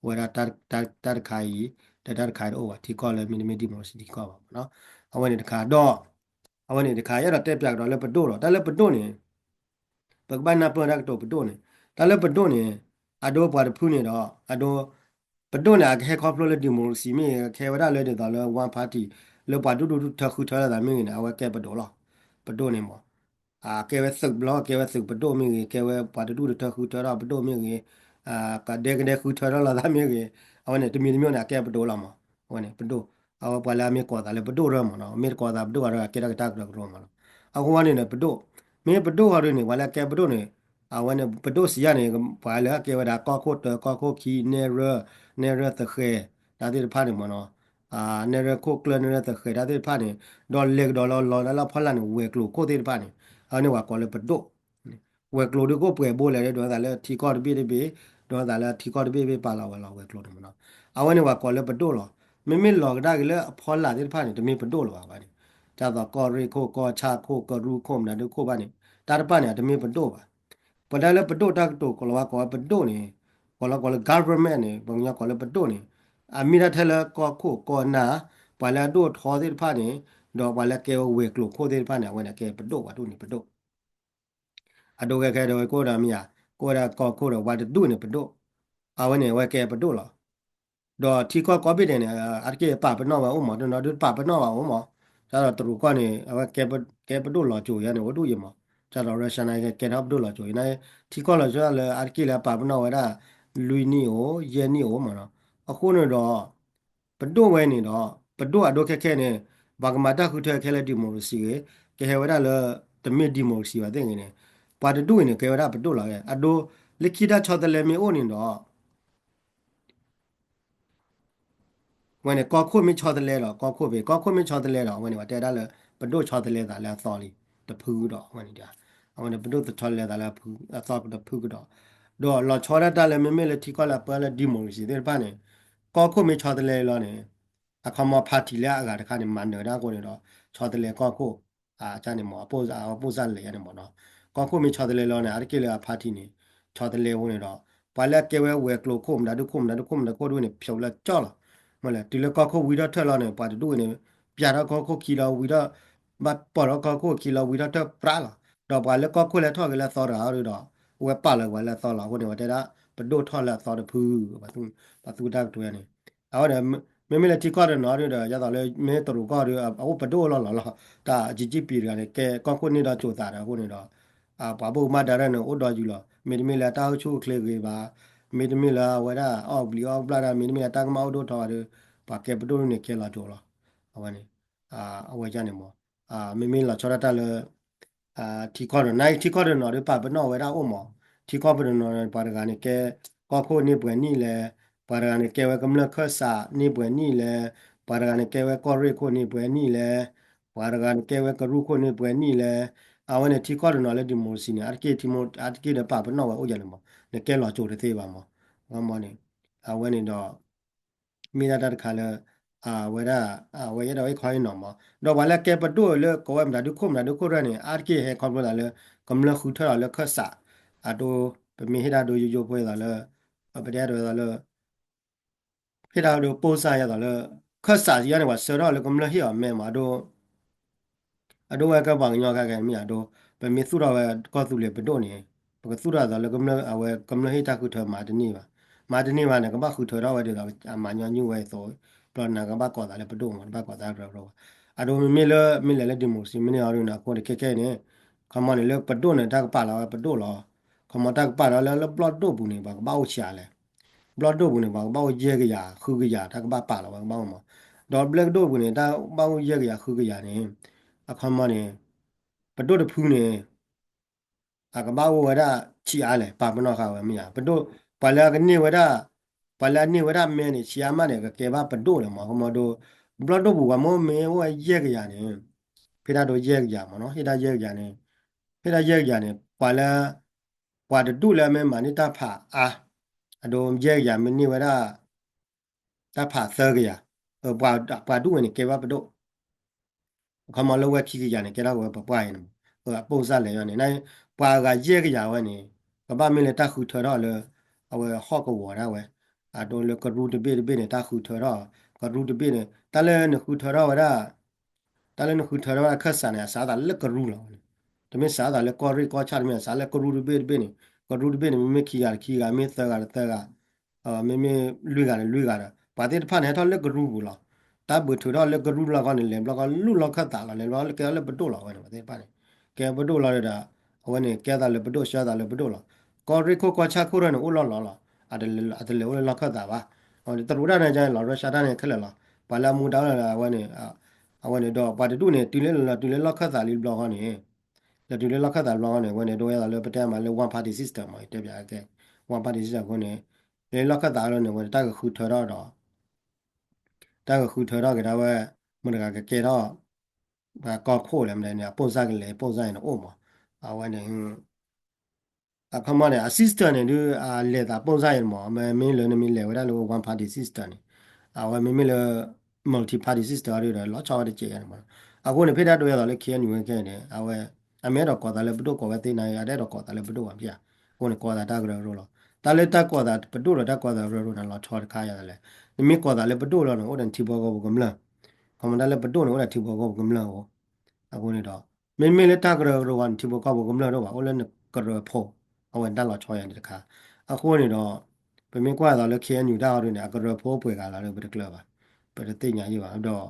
အဝဲဒၣ်တၢ်တခါအံၤ ဒီးတၢ်တခါအံၤတအိၣ်ဘၣ် ထံကီၢ်လၢမ့တမ့ၢ် democracy ထံကီၢ်ဘၣ်မးနီၤ. အဝဲန့ၣ်တခါဒီး အဝဲန့ၣ်တခါ ယအဲၣ်ဒိးတဲပၠးကဒီးလၢပဒိၣ်ဒီး တၢ်လၢပဒိၣ်န့ၣ် ပကဘၣ်နၢ်ပၢၢ်တၢ်ကတိၤပဒိၣ်န့ၣ် တၢ်လၢပဒိၣ်န့ၣ် အဒိပှၤတဖုန့ၣ်ဒီး အဒိ ပဒိၣ်န့ၣ် အကဟဲခီဖျိလၢ democracy မ့ၢ်ဂ့ၤ ကဟဲဝဲဒၣ်လၢဒ်သိးလၢ one party လၢပှၤဒူၣ်ဒူၣ်ထၢဃုထၢလိာ်သးမ့ၢ်ဂ့ၤန့ၣ် အဝဲကဲပဒိၣ်လီၤ. ပဒိၣ်န့ၣ်မး ကဲဝဲသုးဘျီ ကဲဝဲသုးပဒိၣ်မ့ၢ်ဂ့ၤ ကဲဝဲပှၤတဒူၣ်တထၢဃုထၢထီၣ်ပဒိၣ်မ့ၢ်ဂ့ၤ ကဒဲကဒဲဃုထၢထီၣ်လိာ်သးမ့ၢ်ဂ့ၤ အဝဲန့ၣ် တမံၤတမံၤန့ၣ် အကဲပဒိၣ်လီၤမး. အဝဲန့ၣ် ပဒိၣ် အဝဲပှၤလၢအမ့ၢ်ကိးသးလၢပဒိၣ်ရၢမးနီၤ မ့ၢ်တကိးသးပဒိၣ်ဂၤဒီး အကဲထီၣ်က့ၤတၢ်ကရၢကရိမးနီၤ. အဃိန့ၣ်ဒီး ပဒိၣ် မ့ၢ်ပဒိၣ်ဂီၢ်ဒုန့ၣ် ပှၤလၢအကဲပဒိၣ်န့ၣ် အဝဲန့ၣ် ပဒိၣ်စံးယါန့ၣ် ပှၤလၢအကဲဝဲဒၣ် ကီၢ်ခိၣ်တၢ ကီၢ်ခိၣ်ခံ နဲၣ်ရွဲၣ် နဲၣ်ရွဲၣ်သဃဲၤ တၢ်သ့ၣ်တဖၣ်န့ၣ်မးနီၤ နဲၣ်ရွဲၣ်ခိၣ်ကျၢၢ် နဲၣ်ရွဲၣ်သဃဲၤ တၢ်သ့ၣ်တဖၣ်န့ၣ် ဒီးလဲၤကဒီးလီၤလီၤလၢအဖီလာ်န့ၣ် ဝဲၤကျိၤခိၣ်သ့ၣ်တဖၣ်န့ၣ် အဝဲန့ၣ်ပှၤကိးလၢပဒိၣ် ဝဲၤကျိၤဒုးကအိၣ်ပှဲၤဘိလဲၣ် ဒိးသးလၢထံကီၢ်တဘ့ၣ်တဘ့ၣ် ဒိးသးလၢထံကီၢ်တဘ့ၣ်ဘ့ၣ်ပာ်လီၤဝဲလီၤဝဲၤကျိၤန့ၣ်မးနီၤ. အဝဲန့ၣ်ပှၤကိးလၢပဒိၣ်လီၤ. မ့မ့ၢ်လီၤကဒါက့ၤလၢအဖီလာ်သ့ၣ်တဖၣ်န့ၣ် တမ့ၢ်ပဒိၣ်လၢၤဘၣ်ဝဲန့ၣ် ဒ်သိးကီၢ်ရ့ၣ်ခိၣ် ကီၢ်ဆၣ်ခိၣ် ကရူၢ်ခိၣ် မတၤဒုခိၣ်ဘၣ်န့ၣ် တၢ်တဖၣ်န့ၣ် အတမ့ၢ်ပဒိၣ်ဘၣ်. ပတဲလၢပဒိၣ်တၢ်ကတိၤကိးလီၤဝဲကိးဝဲပဒိၣ်န့ၣ် ကိးလီၤကိးလၢ government န့ၣ် ပှၤကညီကိးလၢပဒိၣ်န့ၣ် အမ့ၢ်ဒၣ်ထဲလၢကီၢ်ခိၣ်ကီၢ်နၢ် ပှၤလၢအဒိၣ်ထီသ့ၣ်တဖၣ်န့ၣ် ဒီးပှၤလၢကဲဝဲဝဲၤကျိၤခိၣ်သ့ၣ်တဖၣ်န့ၣ် အဝဲန့ၣ်ကဲပဒိၣ် ပှၤဒိၣ်န့ၣ်ပဒိၣ် အဒိခဲခဲဒီးဝဲကိၣ်ဒီးမ့ၢ်ဧါ ကိးဝဲဒၣ်ကီၢ်ခိၣ်ဒီး ပှၤတဒူၣ်န့ၣ်ပဒိၣ်, အဝဲန့ၣ် အဝဲကဲပဒိၣ်လီၤ. ဒီးထံကီၢ်ကိးဘ့ၣ်ဒဲးန့ၣ် အါတက့ၢ်ပာ်ပနီၣ်ဝဲအိၣ်မး, တနီၤဒုးပာ်ပနီၣ်ဘၣ်အိၣ်မး, တၢ်ဒီးတရူးကီၢ်န့ၣ် အဝဲကဲပဒိၣ်လီၤစိၤယါန့ၣ် အိၣ်ဒူၣ်ယါမး, တၢ်ဒီး Russia န့ၣ် ကဲထီၣ်ပဒိၣ်လီၤစိၤယါန့ၣ်, ထံကီၢ်လီၤစိၤလၢအါတက့ၢ်လၢအပာ်ပနီၣ်ဝဲဒၣ် လွံၢ်နံၣ်အိၣ် ယဲၢ်နံၣ်အိၣ်မးနီၤ, အဃိန့ၣ်ဒီး ပဒိၣ်ဝဲန့ၣ်ဒီး ပဒိၣ်အဒိခဲခဲန့ၣ် ပှၤကမၤတၢ်ဃုထၢခဲလၢ democracy ဂ့ၤ, ကဟဲဝဲဒၣ်လၢ တမ့ၢ် democracy ဘၣ်သ့ၣ်ဂ့ၤန့ၣ်, ပှၤတဒူၣ်အံၤန့ၣ် ကဲဝဲဒၣ်ပဒိၣ်လီၤ. အဒိ လၢခံတၢ်ဆီတလဲမ့ၢ်အိၣ်န့ၣ်ဒီး ဝဲန့ၣ် ကီၢ်ခိၣ်မ့ၢ်ဆီတလဲဒီး ကီၢ်ခိၣ်ဖဲ ကီၢ်ခိၣ်မ့ၢ်ဆီတလဲဒီး အဝဲန့ၣ် ပှၤတဲဒၣ်လၢ ပဒိၣ်ဆီတလဲသးလၢအသီလံ တဖုကဒီးဝဲန့ၣ်, အဝဲန့ၣ် ပဒိၣ်ဆီတလဲသးလၢအသီတဖုကဒီး, ဒီးလီၤဆီဒၣ်တၢ်လၢမ့မ့ၢ်လၢထံကီၢ်လၢအပၢလၢ democracy သ့ၣ်တဖၣ်န့ၣ်, ကီၢ်ခိၣ်မ့ၢ်ဆီတလဲလီၤန့ၣ် အခီမီ party လၢအဂၤတခါန့ၣ် မၤနၢၤဒၣ်အဃိန့ၣ်ဒီး ဆီတလဲကီၢ်ခိၣ် န့ၣ်မး အပိၣ်စၢ်လဲၤယါန့ၣ်မးနီၤ, ကီၢ်ခိၣ်မ့ၢ်ဆီတလဲလီၤန့ၣ် အါတက့ၢ်လၢအ party န့ၣ် ဆီတလဲအဃိန့ၣ်ဒီး ပှၤလၢအကဲဝဲဝဲၤကျိၤခိၣ် မတၤဒုခိၣ် မတၤဒုခိၣ် မတၤခိၣ်ဒုန့ၣ် ဖျိးလၢကၠီလီၤ. မ့ၢ်လဲၣ် တုၤလၢကီၢ်ခိၣ်ဝံထီၣ်ထၢၣ်လီၤန့ၣ် ပှၤတဒူၣ်အံၤန့ၣ် ပျၢ်ထီၣ်ကီၢ်ခိၣ်ခံလီၤ ဝံထီၣ် ဘၣ်ပိာ်ထီၣ်ကီၢ်ခိၣ်ခံလီၤ ဝံထီၣ်ထၢၣ်ပြးလီၤ. ဒီးပှၤလၢကီၢ်ခိၣ်လဲၤထီၣ်က့ၤလၢအသီတဂၤအီၤဒီး အဝဲပာ်လီၤဝဲလၢအသီလီၤ. အဃိန့ၣ် ပှၤတဲဒၣ် ပဒိၣ်ထီၣ်လၢအသီတဖု ပှၤသူတၢ်ကတိၤန့ၣ် အဝဲဒီး မ့မ့ၢ်လၢထံကီၢ်တနီၤဒီး ဒ်သိးလၢမ့ၢ်တရူးကီၢ်ဒီး အအိၣ်ပဒိၣ်လီၤလီၤလီၤ. တၢ် Xi Jinping တဂၤန့ၣ် ကဲကီၢ်ခိၣ်န့ၢ်ဒီးစိာ်သးဒီးအဃိန့ၣ်ဒီး ပှၤဘၣ်မူဘၣ်ဒါတဖၣ်န့ၣ် အိၣ်ဒီးယုာ်လီၤ. မ့တမ့ၢ်လၢတၢ်အိၣ်ဆူၣ်အိၣ်ချ့ဂ့ၤဘၣ်, မ့တမ့ၢ်လၢအဝဲဒၣ်အီၣ်ဘျံးအီၣ်ဘျၣ်တၢ်, မ့တမ့ၢ်လၢတၢ်ကမၣ်အိၣ်ဒိၣ်ထီၣ်ဘၣ်ဒီး ပှၤကဲပဒိၣ်န့ၣ်ကဲလီၤစိၤလီၤ. အဝဲန့ၣ် အဝဲန့ၣ်မး မ့မ့ၢ်လီၤဆီဒၣ်တၢ်လၢ ထံကီၢ်တနီၤ ထံကီၢ်တနီၤဒီးပာ်ပနီၣ်ဝဲဒၣ်အိၣ်မး, ထံကီၢ်ပနီၤ ပှၤတဂၤန့ၣ်ကဲ ကီၢ်ခိၣ်န့ၢ်ပှဲၤနံၣ်လဲၣ်, ပှၤတဂၤန့ၣ်ကဲဝဲကမျၢၢ်ခၢၣ်စးန့ၢ်ပှဲၤနံၣ်လဲၣ်, ပှၤတဂၤန့ၣ်ကဲဝဲကီၢ်ရ့ၣ်ခိၣ်န့ၢ်ပှဲၤနံၣ်လဲၣ်, ပှၤတဂၤန့ၣ်ကဲဝဲကရူၢ်ခိၣ်န့ၢ်ပှဲၤနံၣ်လဲၣ်. အဝဲန့ၣ်ထံကီၢ်တနီၤလၢ democracy န့ၣ် အါတက့ၢ် အါတက့ၢ်ဒီးပာ်ပနီၣ်ဝဲအိၣ်ယါန့ၣ်မး, နကဲလီၤစိၤတသ့ဘၣ်မး, မ့ၢ်န့ၣ် အဝဲန့ၣ်ဒီး မ့ၢ်ဒၣ်တၢ်တခါလၢ အဝဲဒၣ် အဝဲအဲၣ်ဒိးဟ့ၣ်ခီဟ့ၣ်နီၤမး, ဒီးပှၤလၢကဲပဒိၣ်လၢကဝဲမတၤဒုခိၣ်မတၤဒုခိၣ်တဖၣ်န့ၣ် အါတက့ၢ်ဟဲခီဖျိသးလၢ ကမျၢၢ်ဃုထၢထီၣ်လၢခၢၣ်စး, အဒိ ပမ့ၢ်ဟ့ၣ်တၢ်ဒိယိယိဖိသးလၢ ပတဲဒိသးလၢ ဟ့ၣ်တၢ်ဒိပိၢ်စၢ်ယါသးလၢ ခၢၣ်စးယါန့ၣ် ပှၤဆှၢထီၣ်လၢကမျၢၢ်ဟ့ၣ်အီၤမဲမး အဒိ အဒိဝဲကဲပှၤကညီခဲကဲမ့ၢ်ဧါ အဒိ ပမ့ၢ်သူၣ်ထီၣ်ဝဲကီၢ်သူလ့ၤပဒိၣ်န့ၣ် ပကသူၣ်ထီၣ်သးလၢကမျၢၢ် အဝဲကမျၢၢ်ဟ့ၣ်တၢ်ဃုထၢမၤတန့ၢ်ဘၣ်, မၤတန့ၢ်ဘၣ်န့ၣ် ကဘၣ်ဃုထၢထီၣ်ဝဲဒ်သိးအမၤညီနုၢ်ဝဲအသိး, ဘျီနကဘၣ်ကိးသးလၢပဒိၣ်မး တဘၣ်ကိးသးကရၢကရိဘၣ်. အဒိမ့မ့ၢ်လၢ မ့ၢ်လဲၤလၢ democracy မ့ၢ်န့ၢ်အီၤဒ်န့ၣ် အဃိန့ၣ်ခဲခဲအံၤန့ၣ် ခီမီန့ၣ် လၢပဒိၣ်န့ၣ် တၢ်ကပာ်လီၤဝဲပဒိၣ်လီၤ. ခီမီတၢ်ကပာ်လီၤလၢ လၢဘျီၣ်ဒိၣ်ပူၤန့ၣ် ပှၤကဘၣ်အိၣ်ဆံးအါလဲၣ်. ဘျီၣ်ဒိၣ်ပူၤန့ၣ် ပှၤကဘၣ်အိၣ်ယဲၢ်ကယၤ ဃုကယၤ တၢ်ကဘၣ်ပာ်လီၤဝဲကဘၣ်အိၣ်မး. ဒီးဘျီၣ်ဒိၣ်ပူၤန့ၣ် တၢ်ဘၣ်အိၣ်ယဲၢ်ကယၤဃုကယၤန့ၣ် အခီမီန့ၣ် ပဒိၣ်တဖုန့ၣ် အကဘၣ်အိၣ်ဝဲဒၣ်ဆံးအါလဲၣ် ပာ်ပနီၣ်ဃာ်ဝဲမ့ၢ်ဧါ. ပဒိၣ် ပှၤလၢအကန့ၢ်ဝဲဒၣ် ပှၤလၢအန့ၢ်ဝဲဒၣ်မဲန့ၣ် ဆံးအါမးန့ၣ် ကကဲဘၣ်ပဒိၣ်လီၤမး. ခီမီဒိ ဘျီၣ်ဒိၣ်ပူၤပှၤမိၢ်မ့ၢ်အိၣ်ဝဲယဲၢ်ကယၤန့ၣ် ဖဲဒၣ်ဒိယဲၢ်ကယၤမးနီၤ ဟ့ၣ်ဒၣ်ယဲၢ်ကယၤန့ၣ် ဖဲဒၣ်ယဲၢ်ကယၤန့ၣ် ပှၤလၢ ပှၤတဒူၣ်လၢအမ့ၢ်မၤန့ၢ်တၢ်ဖးအါ အဒိယဲၢ်ကယၤမ့ၢ်န့ၢ်ဝဲဒၣ် တၢ်ဖးသၢကယၤ ပှၤဒူၣ်ဝဲန့ၣ်ကဲဘၣ်ပဒိၣ် အခီမီလၢဝဲခံကယၤန့ၣ် ကဲထီၣ်က့ၤဝဲပှၤပှၢ်အံၤန့ၣ်မး အပိၢ်စၢ်လဲၤယါန့ၣ် ပှၤအဂၤယဲၢ်ကယၤဝဲန့ၣ် ကဘၣ်မ့ၢ်လၢတၢ်ဃုထၢထီၣ်လၢ အဝဲဟီၣ်ကဝီၤဒၣ်ဝဲ အဒိလၢကရူၢ်တဘ့ၣ်တဘ့ၣ်န့ၣ် တၢ်ဃုထၢထီၣ် ကရူၢ်တဘ့ၣ်န့ၣ် တၢ်လၢနဃုထၢထီၣ်ဝဲဒၣ် တၢ်လၢနဃုထၢထီၣ်ဝဲဒၣ်ခၢၣ်စးန့ၣ် အစးသးလၢကရူၢ်လီၤန့ၣ် တမ့ၢ်စးသးလၢကီၢ်ရ့ၣ်ကီၢ်ဆၣ်တမ့ၢ် အစးလၢကရူၢ်တဘ့ၣ်တဘ့ၣ်န့ၣ် ကရူၢ်တဘ့ၣ်န့ၣ် မ့မ့ၢ်ခံဂၤတခံဂၤ မ့ၢ်သၢဂၤတသၢဂၤ မ့မ့ၢ်လွံၢ်ဂၤတလွံၢ်ဂၤဒီး ပှၤသ့ၣ်တဖၣ်န့ၣ် ဟဲထီၣ်လၢကရူၢ်ပူၤလီၤ. တၢ်ဘၣ်ထုးထီၣ်လၢကရူၢ်လီၢ်ခီန့ၣ် လဲၤဘျီကီၢ်လူၢ်လီၢ်ခၢၣ်သးလီၤ လဲၤဘျီကဲထီၣ်လၢပဒိၣ်လီၤ အဝဲန့ၣ် ပှၤသ့ၣ်တဖၣ်န့ၣ် ကဲပဒိၣ်လီၤဒီး အဝဲန့ၣ် ကဲသးလၢပဒိၣ် ဆှၢသးလၢပဒိၣ်လီၤ. ကီၢ်ရ့ၣ်ခိၣ်ကီၢ်ဆၣ်ခိၣ်ထီၣ်န့ၣ် အိၣ်လီၢ်လီၤလီၤ အတလဲၤအိၣ်လၢလီၢ်ခၢၣ်သးဘၣ်. တရူးတၢ်န့ၣ်ကလီၤ ရၢရှါတၢ်န့ၣ်ခဲလၢာ်လီၤ. ပှၤလၢအမူဒါလၢအဝဲန့ၣ် အဝဲန့ၣ်ဒီးပှၤတဒူၣ်န့ၣ် တုၤလၢလီၤ တုၤလၢလီၢ်ခၢၣ်သးလံဘျီဃီန့ၣ် လၢတုၤလၢလီၢ်ခၢၣ်သးဘျီဃီန့ၣ် အဝဲန့ၣ် ဒ်ဝဲဒၣ်လၢပတဲမးလၢ one party system မး တဲပၠးကဲ one party system အဃိန့ၣ် လၢလီၢ်ခၢၣ်သးလီၤန့ၣ် အဝဲတၢ်ကဃုထၢထီၣ်ဒီး တၢ်ကဃုထၢထီၣ်က့ၤဒၣ်ဝဲ မတၤတဂၤကကဲထီၣ် ကီၢ်ခိၣ်လဲၣ် မတၤန့ၣ် အပိၢ်စၢ်ကလဲၤ ပိၢ်စၢ်န့ၣ်အိၣ်မး အဝဲန့ၣ် အခီမီန့ၣ် အ system န့ၣ်ဒုး အလဲၤသးပိၢ်စၢ်အံၤမး မ့မ့ၢ်လၢနမ့ၢ်လဲၤဝဲဒၣ်လၢ one party system န့ၣ် အဝဲမ့မ့ၢ်လၢ multi party system အီၤဒုးဒီး လီၤဆီဝဲတစဲးယါန့ၣ်မး အဃိန့ၣ် ဖဲဒၣ်ဒ်သိးလၢ ခ့ၣ်အဲၣ်ယူၣ်ဝဲခဲအံၤန့ၣ် အဝဲ အမ့ၢ်အဲၣ်ဒိးကိးသးလၢပဒိၣ်ကိးဝဲသ့ၣ်နၤ အတအဲၣ်ဒိးကိးသးလၢပဒိၣ်ဘၣ်ဖဲ အဃိန့ၣ် ကိးသးတၢ်ကရၢကရိလီၤ. တၢ်လၢတၢ်ကိးသးပဒိၣ်ဒီးတၢ်ကိးသးကရၢကရိန့ၣ် လီၤဆီတခါယါလဲၣ်. နမ့ၢ်ကိးသးလၢပဒိၣ်လီၤန့ၣ် အိၣ်ဒီးနထံဖိကီၢ်ဖိကမျၢၢ် ခီမီတၢ်လၢပဒိၣ်န့ၣ် အိၣ်ဒီးထံဖိကီၢ်ဖိကမျၢၢ်အဃိ အဃိန့ၣ်ဒီး မ့မ့ၢ်လၢတၢ်ကရၢကရိဂီၢ်န့ၣ် ထံဖိကီၢ်ဖိကမျၢၢ်တအိၣ်ဘၣ် အိၣ်လၢနကရၢဖိ အဝဲန့ၣ်တၢ်လီၤဆီယၤန့ၣ်တခါ. အဃိန့ၣ်ဒီး ပမ့ၢ်ကွၢ်သိးလၢ ခ့ၣ်အဲၣ်ယူၣ် တၢ်အီၤဒုန့ၣ် အကရၢဖိပှဲၤဂၤလီၤဒီး ပတကျၢၤဘၣ်, ပတသ့ၣ်ညါယံၣ်ဘၣ်ဒီး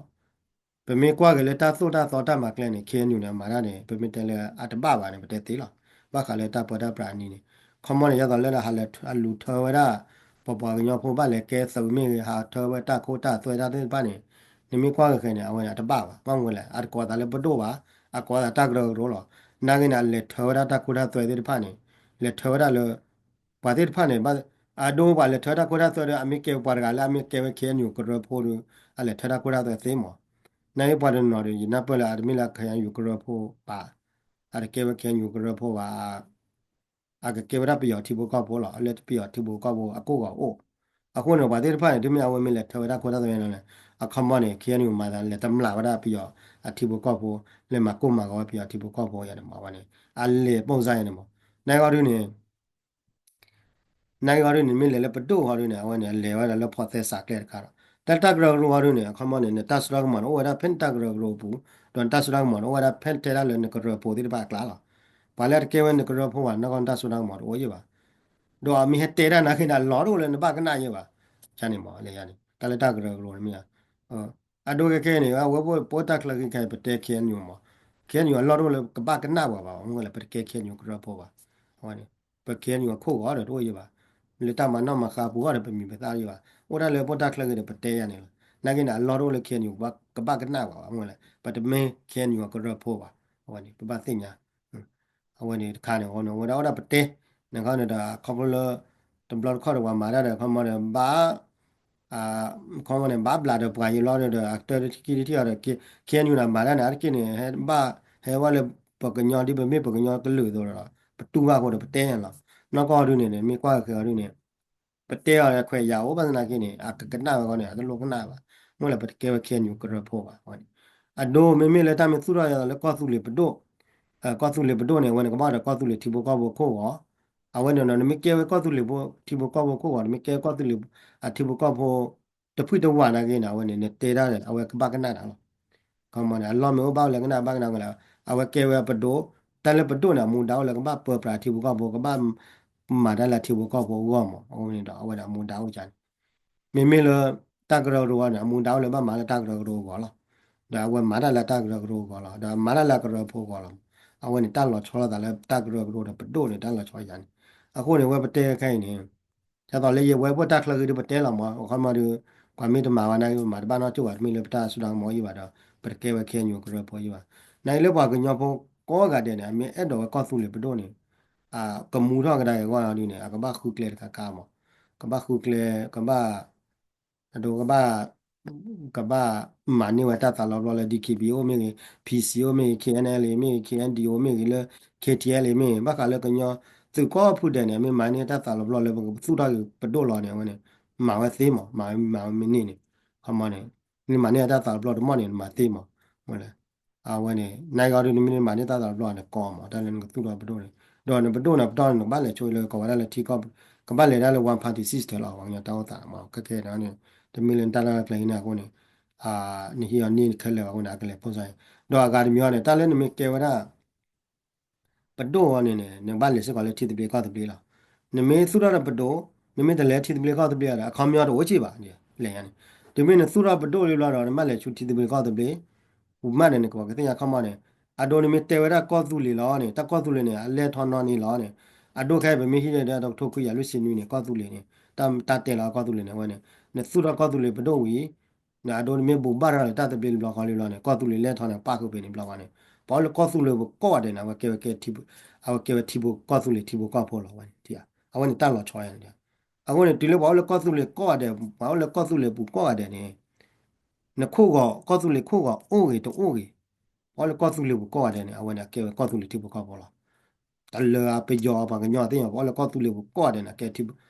ပမ့ၢ်ကွၢ်က့ၤလၢတၢ်သိၣ်တၢ်သီတၢ်မၤကျဲန့ၣ် ခ့ၣ်အဲၣ်ယူၣ်န့ၣ် အမၤတၢ်န့ၣ် ပမ့ၢ်တဲလၢအတဘၣ်ဘၣ်န့ၣ် ပတဲသ့လီၤ. ဘၣ်ဃးလၢတၢ်ပၢတၢ်ပြးအနံၤန့ၣ် ခီမီန့ၣ် ယသိးလၢဟးလၢအလူၤထၢဝဲဒၣ် ပပှၤကညီဖိဘၣ်လဲၤကဲသုးမ့ၢ်ဂ့ၤ ဟးထၢဝဲတၢ်ခိတၢ်သွဲတၢ်သ့ၣ်တဖၣ်န့ၣ် နမ့ၢ်ကွၢ်က့ၤဃဲန့ၣ် အဝဲန့ၣ် အတဘၣ်ဘၣ်. ဘၣ်မနုၤလဲၣ် အတကိးသးလၢပဒိၣ်ဘၣ်, အကိးသးတၢ်ကရၢကရိလီၤ. နာ်က့န့ၣ် အလဲၤထၢဝဲဒၣ်တၢ်ခိတၢ်သွဲသ့ၣ်တဖၣ်န့ၣ် လဲၤထၢဝဲဒၣ်လၢ ပှၤသ့ၣ်တဖၣ်န့ၣ် အဒိပှၤလဲၤထၢတၢ်ခိတၢ်သွဲဒီး အမ့ၢ်ကဲပှၤတဂၤလၢအမ့ၢ်ကဲဝဲ ခ့ၣ်အဲၣ်ယူၣ် ကရၢဖိဒီး အလဲၤထၢတၢ်ခိတၢ်သွဲသ့မး. နာ်က့ပှၤတနီၤဒီး ယနၢ်ပၢၢ်လၢအတမ့ၢ်လၢ ခ့ၣ်အဲၣ်ယူၣ် ကရၢဖိဘၣ်, အတကဲဝဲ ခ့ၣ်အဲၣ်ယူၣ် ကရၢဖိဘၣ် အကကဲဝဲဒၣ်ပယီၤထံဖိကီၢ်ဖိလီၤ. လၢပယီၤထံဖိကီၢ်ဖိအကိၢ်ဂီၤအိၣ်. အဃိန့ၣ် ပှၤသ့ၣ်တဖၣ်န့ၣ် တုၤမ့ၢ်အဝဲမ့ၢ်လဲၤထၢဝဲတၢ်ခိတၢ်သွဲန့ၣ် အခီမီန့ၣ် ခ့ၣ်အဲၣ်ယူၣ် မၤသးလဲၤတမျးဝဲဒၣ်ပယီၤအထံဖိကီၢ်ဖိ, လဲၤမၤကိၢ်မၤဂီၤဝဲပယီၤထံဖိကီၢ်ဖိယၤန့ၣ်မး အဝဲန့ၣ် အလဲၤပိၢ်စါယၤန့ၣ်မး. နာ်က့အီၤဒုန့ၣ် နာ်က့အီၤဒုန့ၣ် မ့ၢ်လဲၤလၢပဒိၣ်အီၤဒုန့ၣ် အဝဲန့ၣ် အလဲၤဝဲဒၣ်လၢဖီသဲစးကျဲတခါလီၤ. တၢ်လၢတၢ်ကရၢကရိအီၤဒုန့ၣ် အခီမီန့ၣ် နတၢ်စိတၢ်ကမီၤန့ၣ် အိၣ်ဝဲဒၣ်ဖဲနတၢ်ကရၢကရိအပူၤ, ဒီးနတၢ်စိတၢ်ကမီၤန့ၣ် အိၣ်ဝဲဒၣ်ဖဲနတဲဒၣ်လၢနကရၢဖိသ့ၣ်တဖၣ်အကျါလီၤ. ပှၤလၢအတကဲဝဲနကရၢဖိဘၣ် နီၢ်ကီၢ်နတၢ်စိတၢ်ကမီၤတအိၣ်ယံၣ်ဘၣ်. ဒီးအမ့ၢ်ဟဲတဲဒၣ်နာ်က့န့ၣ် အလီၢ်တအိၣ်လၢနဘၣ်ကနၣ်ယံၣ်ဘၣ်. ယၤန့ၣ်မး လၢယၤန့ၣ် တၢ်လၢတၢ်ကရၢကရိန့ၣ်မ့ၢ် အဒိခဲခဲန့ၣ် အဝဲပအိၣ်တၢ်ချၢဃံခဲအံၤ ပတဲ ခ့ၣ်အဲၣ်ယူၣ် မး, ခ့ၣ်အဲၣ်ယူၣ် အလီၢ်တအိၣ်လၢကဘၣ်ကနၣ်ပှၤဘၣ်, မ့ၢ်လၢပတကဲ ခ့ၣ်အဲၣ်ယူၣ် ကရၢဖိဘၣ်. အဝဲန့ၣ် ပ ခ့ၣ်အဲၣ်ယူၣ် အခိၣ်ဂီၤဒီးတအိၣ်ယံၣ်ဘၣ်, လၢတၢ်မၤနီၣ်မၤဃါပူၤဂီၢ်ဒီး ပမံၤပသၣ်ယံၣ်ဘၣ်, အိၣ်ဒၣ်လၢပအိၣ်တၢ်ချၢဃံဒီး ပတဲယၤန့ၣ်လီၤ. နာ်က့န့ၣ် အလီၢ်တအိၣ်လၢ ခ့ၣ်အဲၣ်ယူၣ် ကဘၣ်ကနၣ်ပှၤဘၣ်, မ့ၢ်လၢ ပတမ့ၢ် ခ့ၣ်အဲၣ်ယူၣ် အကရၢဖိဘၣ်. အဝဲန့ၣ် ပဘၣ်သ့ၣ်ညါ အဝဲန့ၣ်တခါန့ၣ် အဝဲဒၣ်အိၣ်ဒၣ်ပတဲ, နခီန့ၣ်ဒီး ခီဖျိလၢ တဘျီတခီၣ်ဒီးပှၤမၤတၢ်ဒီး ခီမီဒီး ဘၣ် ခီမီန့ၣ် ဘၣ်ဘျးဒီးပှၤယံၤလီၤဒီး အတၢ်ခံထံၣ်အီၤဒီး ခ့ၣ်အဲၣ်ယူၣ်န့ၣ် မၤတၢ်န့ၣ် အါတက့ၢ်န့ၣ် ဟဲဘၣ် ဟဲဝဲလၢ ပကညီဒ်ပမ့ၢ်ပကညီကလုာ်အသိးဒီး ပတူၢ်ဘၣ်အဃိဒီး ပတဲန့ၣ်လီၤ. နီၢ်ကီၢ်ဒုန့ၣ် မ့ၢ်ကွၢ်ဃဲအီၤဒုန့ၣ် ပတဲအီၤခွဲးယာ်အိၣ်ဘၣ်သနာ်က့န့ၣ် အကကနၣ်ဝဲဃီန့ၣ် အတလိၣ်ကနၣ်ဘၣ်, မ့ၢ်လၢပတကဲဝဲ ခ့ၣ်အဲၣ်ယူၣ် ကရၢဖိဘၣ်. အဒိ မ့မ့ၢ်လၢတၢ်မ့ၢ်သူၣ်ထီၣ်ယၤလၢကီၢ်သူလ့ၤပဒိၣ်, ကီၢ်သူလ့ၤပဒိၣ်န့ၣ် အဝဲန့ၣ် ကဘၣ်ဒီးကီၢ်သူလ့ၤထံဖိကီၢ်ဖိအခိၣ်ဂီၤ, အဝဲန့ၣ်ဒီး နမ့ၢ်ကဲဝဲကီၢ်သူလ့ၤထံဖိကီၢ်ဖိအခိၣ်ဂီၤ နမ့ၢ်ကဲကီၢ်သူလ့ၤအထံဖိကီၢ်ဖိ တဖုတဝၤနာ်က့န့ၣ် အဝဲန့ၣ် နတဲတၢ်ဒီး အဝဲကဘၣ်ကနၣ်တၢ်လီၤ. ခီမီန့ၣ် အလီၢ်မ့ၢ်အိၣ်ဘၣ်အိၣ်လၢကနၣ်ဘၣ်ကနၣ်ဝဲလၢ အဝဲကဲဝဲပဒိၣ်, တၢ်လၢပဒိၣ်န့ၣ် အမူဒါအိၣ်လၢကဘၣ်ပၢပြးထံဖိကီၢ်ဖိ, ကဘၣ်မၤတၢ်လၢထံဖိကီၢ်ဖိအဂီၢ်မး, အဃိန့ၣ်ဒီး အဝဲန့ၣ်အမူဒါအိၣ်ကန့ၣ် မ့မ့ၢ်လၢ တၢ်ကရၢကရိန့ၣ် အမူဒါအိၣ်လၢဘၣ်မၤလၢတၢ်ကရၢကရိအဂီၢ်လီၤ. ဒီးအဝဲမၤတၢ်လၢတၢ်ကရၢကရိအဂီၢ်လီၤ. ဒီးမၤတၢ်လၢအကရၢဖိအဂီၢ်လီၤ. အဝဲန့ၣ်တၢ်လီၤဆီလိာ်သးလၢတၢ်ကရၢကရိဒီးပဒိၣ်န့ၣ် တၢ်လီၤဆီယၤန့ၣ်. အဃိန့ၣ် ဝဲပတဲခဲအံၤန့ၣ် ဒ်သိးလၢယဝဲပတၢ်ချၢဃံဒီးပတဲလီၤမး, အခီမီဒီး ပှၤမ့ၢ်တမၤဝဲနာ်က့ ပမၤတဘၣ်နီတကၠိၢ်ဘၣ်, တမ့ၢ်လၢပတၢ်စိတၢ်ကမီၤယံၣ်ဘၣ်ဒီး ပတကဲဝဲ ခ့ၣ်အဲၣ်ယူၣ် ကရၢဖိယံၣ်ဘၣ်. နာ်က့လၢပှၤကညီဖိကိးဂၤဒဲးန့ၣ် အမ့ၢ်အဲၣ်ဒိးဝဲကီၢ်သူလ့ၤပဒိၣ်န့ၣ် ကမူထီၣ်ကဒါက့ၤအဂီၢ်ဒုန့ၣ် အကဘၣ်ဃုကျဲတခါခါမး, ကဘၣ်ဃုကျဲ, ကဘၣ် အဒိ ကဘၣ် ကဘၣ်မၤန့ၢ်ဝဲတၢ်သးလီၤပျီလၢ DKBA အိၣ်မ့ၢ်ဂ့ၤ, PC အိၣ်မ့ၢ်ဂ့ၤ, KNLA မ့ၢ်ဂ့ၤ, KNDO မ့ၢ်ဂ့ၤ, လၢ KTLA မ့ၢ်ဂ့ၤ, ဘၣ်ဃးလၢကညီသုးကိးဖုဒဲးန့ၣ် အမ့ၢ်မၤန့ၢ်တၢ်သးလီၤပျီလၢပကသူၣ်ထီၣ်က့ၤပဒိၣ်လီၤန့ၣ် အဝဲန့ၣ် မၤဝဲသ့မး, မၤဝဲမၤဝဲမ့ၢ်န့ၢ်န့ၣ်, ခီမီန့ၣ် နမၤန့ၢ်တၢ်သးလီၤပျီတမီၢ်န့ၣ် နမၤသ့မး, မ့ၢ်လၢ အဝဲန့ၣ် နာ်က့အီၤဒုန့ၣ် မ့ၢ်နမၤန့ၢ်တၢ်သးလီၤပျီန့ၣ် ကီမး, တၢ်လၢနကသူၣ်ထီၣ်ပဒိၣ်န့ၣ်, ဒီးနပဒိၣ်န့ၣ်ပတီၢ်န့ၣ် နကဘၣ်လဲၤဆိလၢကိးဝဲဒၣ်လၢထံကီၢ်, ကဘၣ်လဲၤဒၣ်လၢ one party system လီၤ, ပှၤကညီတၢ်အိၣ်သးမး, ခဲခဲန့ၣ် တမ့ၢ်လၢနတၢ်လၢကျဲၤဟံးန့ၢ်အဃိန့ၣ် နဟံးအီၤန့ၢ်ခဲလၢာ်အဃိန့ၣ် အကလဲၤပိၢ်စါအံၤ, ဒီးအဂၤတမံၤအီၤန့ၣ် တၢ်လၢနမ့ၢ်ကဲဝဲဒၣ် ပဒိၣ်အီၤန့ၣ်န့ၣ် နကဘၣ်လဲၤစ့ၢ်ကီးလၢထံသဘျ့ကီၢ်သဘျ့လီၤ. နမ့ၢ်သူၣ်ထီၣ်ဒီးပဒိၣ်, နမ့ၢ်တလဲၤထံသဘျ့ကီၢ်သဘျ့ဒီး အခီပညီတအိၣ်က့ၢ်ဘၣ်, လဲၤညါန့ၣ်, တုၤမ့ၢ်နသူၣ်ထီၣ်ပဒိၣ်လံဘျီဒီး နဘၣ်လဲၤဆူထံသဘျ့ကီၢ်သဘျ့, ပူၤမးန့ၣ် နကဘၣ်ကသ့ၣ်ညါခီမီန့ၣ်, အဒိနမ့ၢ်တဲဝဲဒၣ်ကီၢ်သူလ့ၤလီၤန့ၣ် တၢ်ကီၢ်သူလ့ၤန့ၣ် အလဲၢ်ထီၣ်နီၢ်န့ၣ်လီၤန့ၣ်, အဒိခဲအံၤပမ့ၢ်ဟံးန့ၢ်ဒီးတကထိခွံကယၤလွံၢ်ဆံနွံန့ၣ် ကီၢ်သူလ့ၤန့ၣ် တၢ်တဲလီၤကီၢ်သူလ့ၤန့ၣ် အဝဲန့ၣ် နသူၣ်ထီၣ်ကီၢ်သူလ့ၤပဒိၣ်ဝံၤ အဒိနမ့ၢ်ဘူးဘၣ်ထီၣ်လၢတၢ်သဘျ့လံဘျီဃီလံဘျီန့ၣ် ကီၢ်သူလ့ၤလဲၢ်ထီၣ်န့ၣ် ပၣ်ဃုာ်ဖဲန့ၣ်ဘျီဃီန့ၣ်, ပှၤအိၣ်လၢကီၢ်သူလ့ၤပူၤကိးဂၤဒဲးန့ၣ် အဝဲကဲဝဲ အဝဲကဲဝဲထံဖိကီၢ်သူလ့ၤထံဖိကီၢ်ဖိလီၤဝဲန့ၣ်, အဝဲန့ၣ်တၢ်လီၤဆီယၤန့ၣ်, အဃိန့ၣ် တုၤလၢပှၤအိၣ်လၢကီၢ်သူလ့ၤကိးဂၤဒဲး ပှၤအိၣ်လၢကီၢ်သူလ့ၤပူၤကိးဂၤဒဲးန့ၣ် နခိၣ်ဂီၤ ကီၢ်သူလ့ၤခိၣ်ဂီၤအိၣ်ဂ့ၤတအိၣ်ဂ့ၤ, ပှၤအိၣ်လၢကီၢ်သူလ့ၤပူၤကိးဂၤဒဲးန့ၣ် အဝဲန့ၣ်အကဲဝဲကီၢ်သူလ့ၤထံဖိကီၢ်ဖိလီၤ. တလၢအပယီၤပှၤကညီသ့ၣ်ညါ ပှၤအိၣ်လၢကီၢ်သူလ့ၤပူၤကိးဂၤဒဲးန့ၣ် အကဲ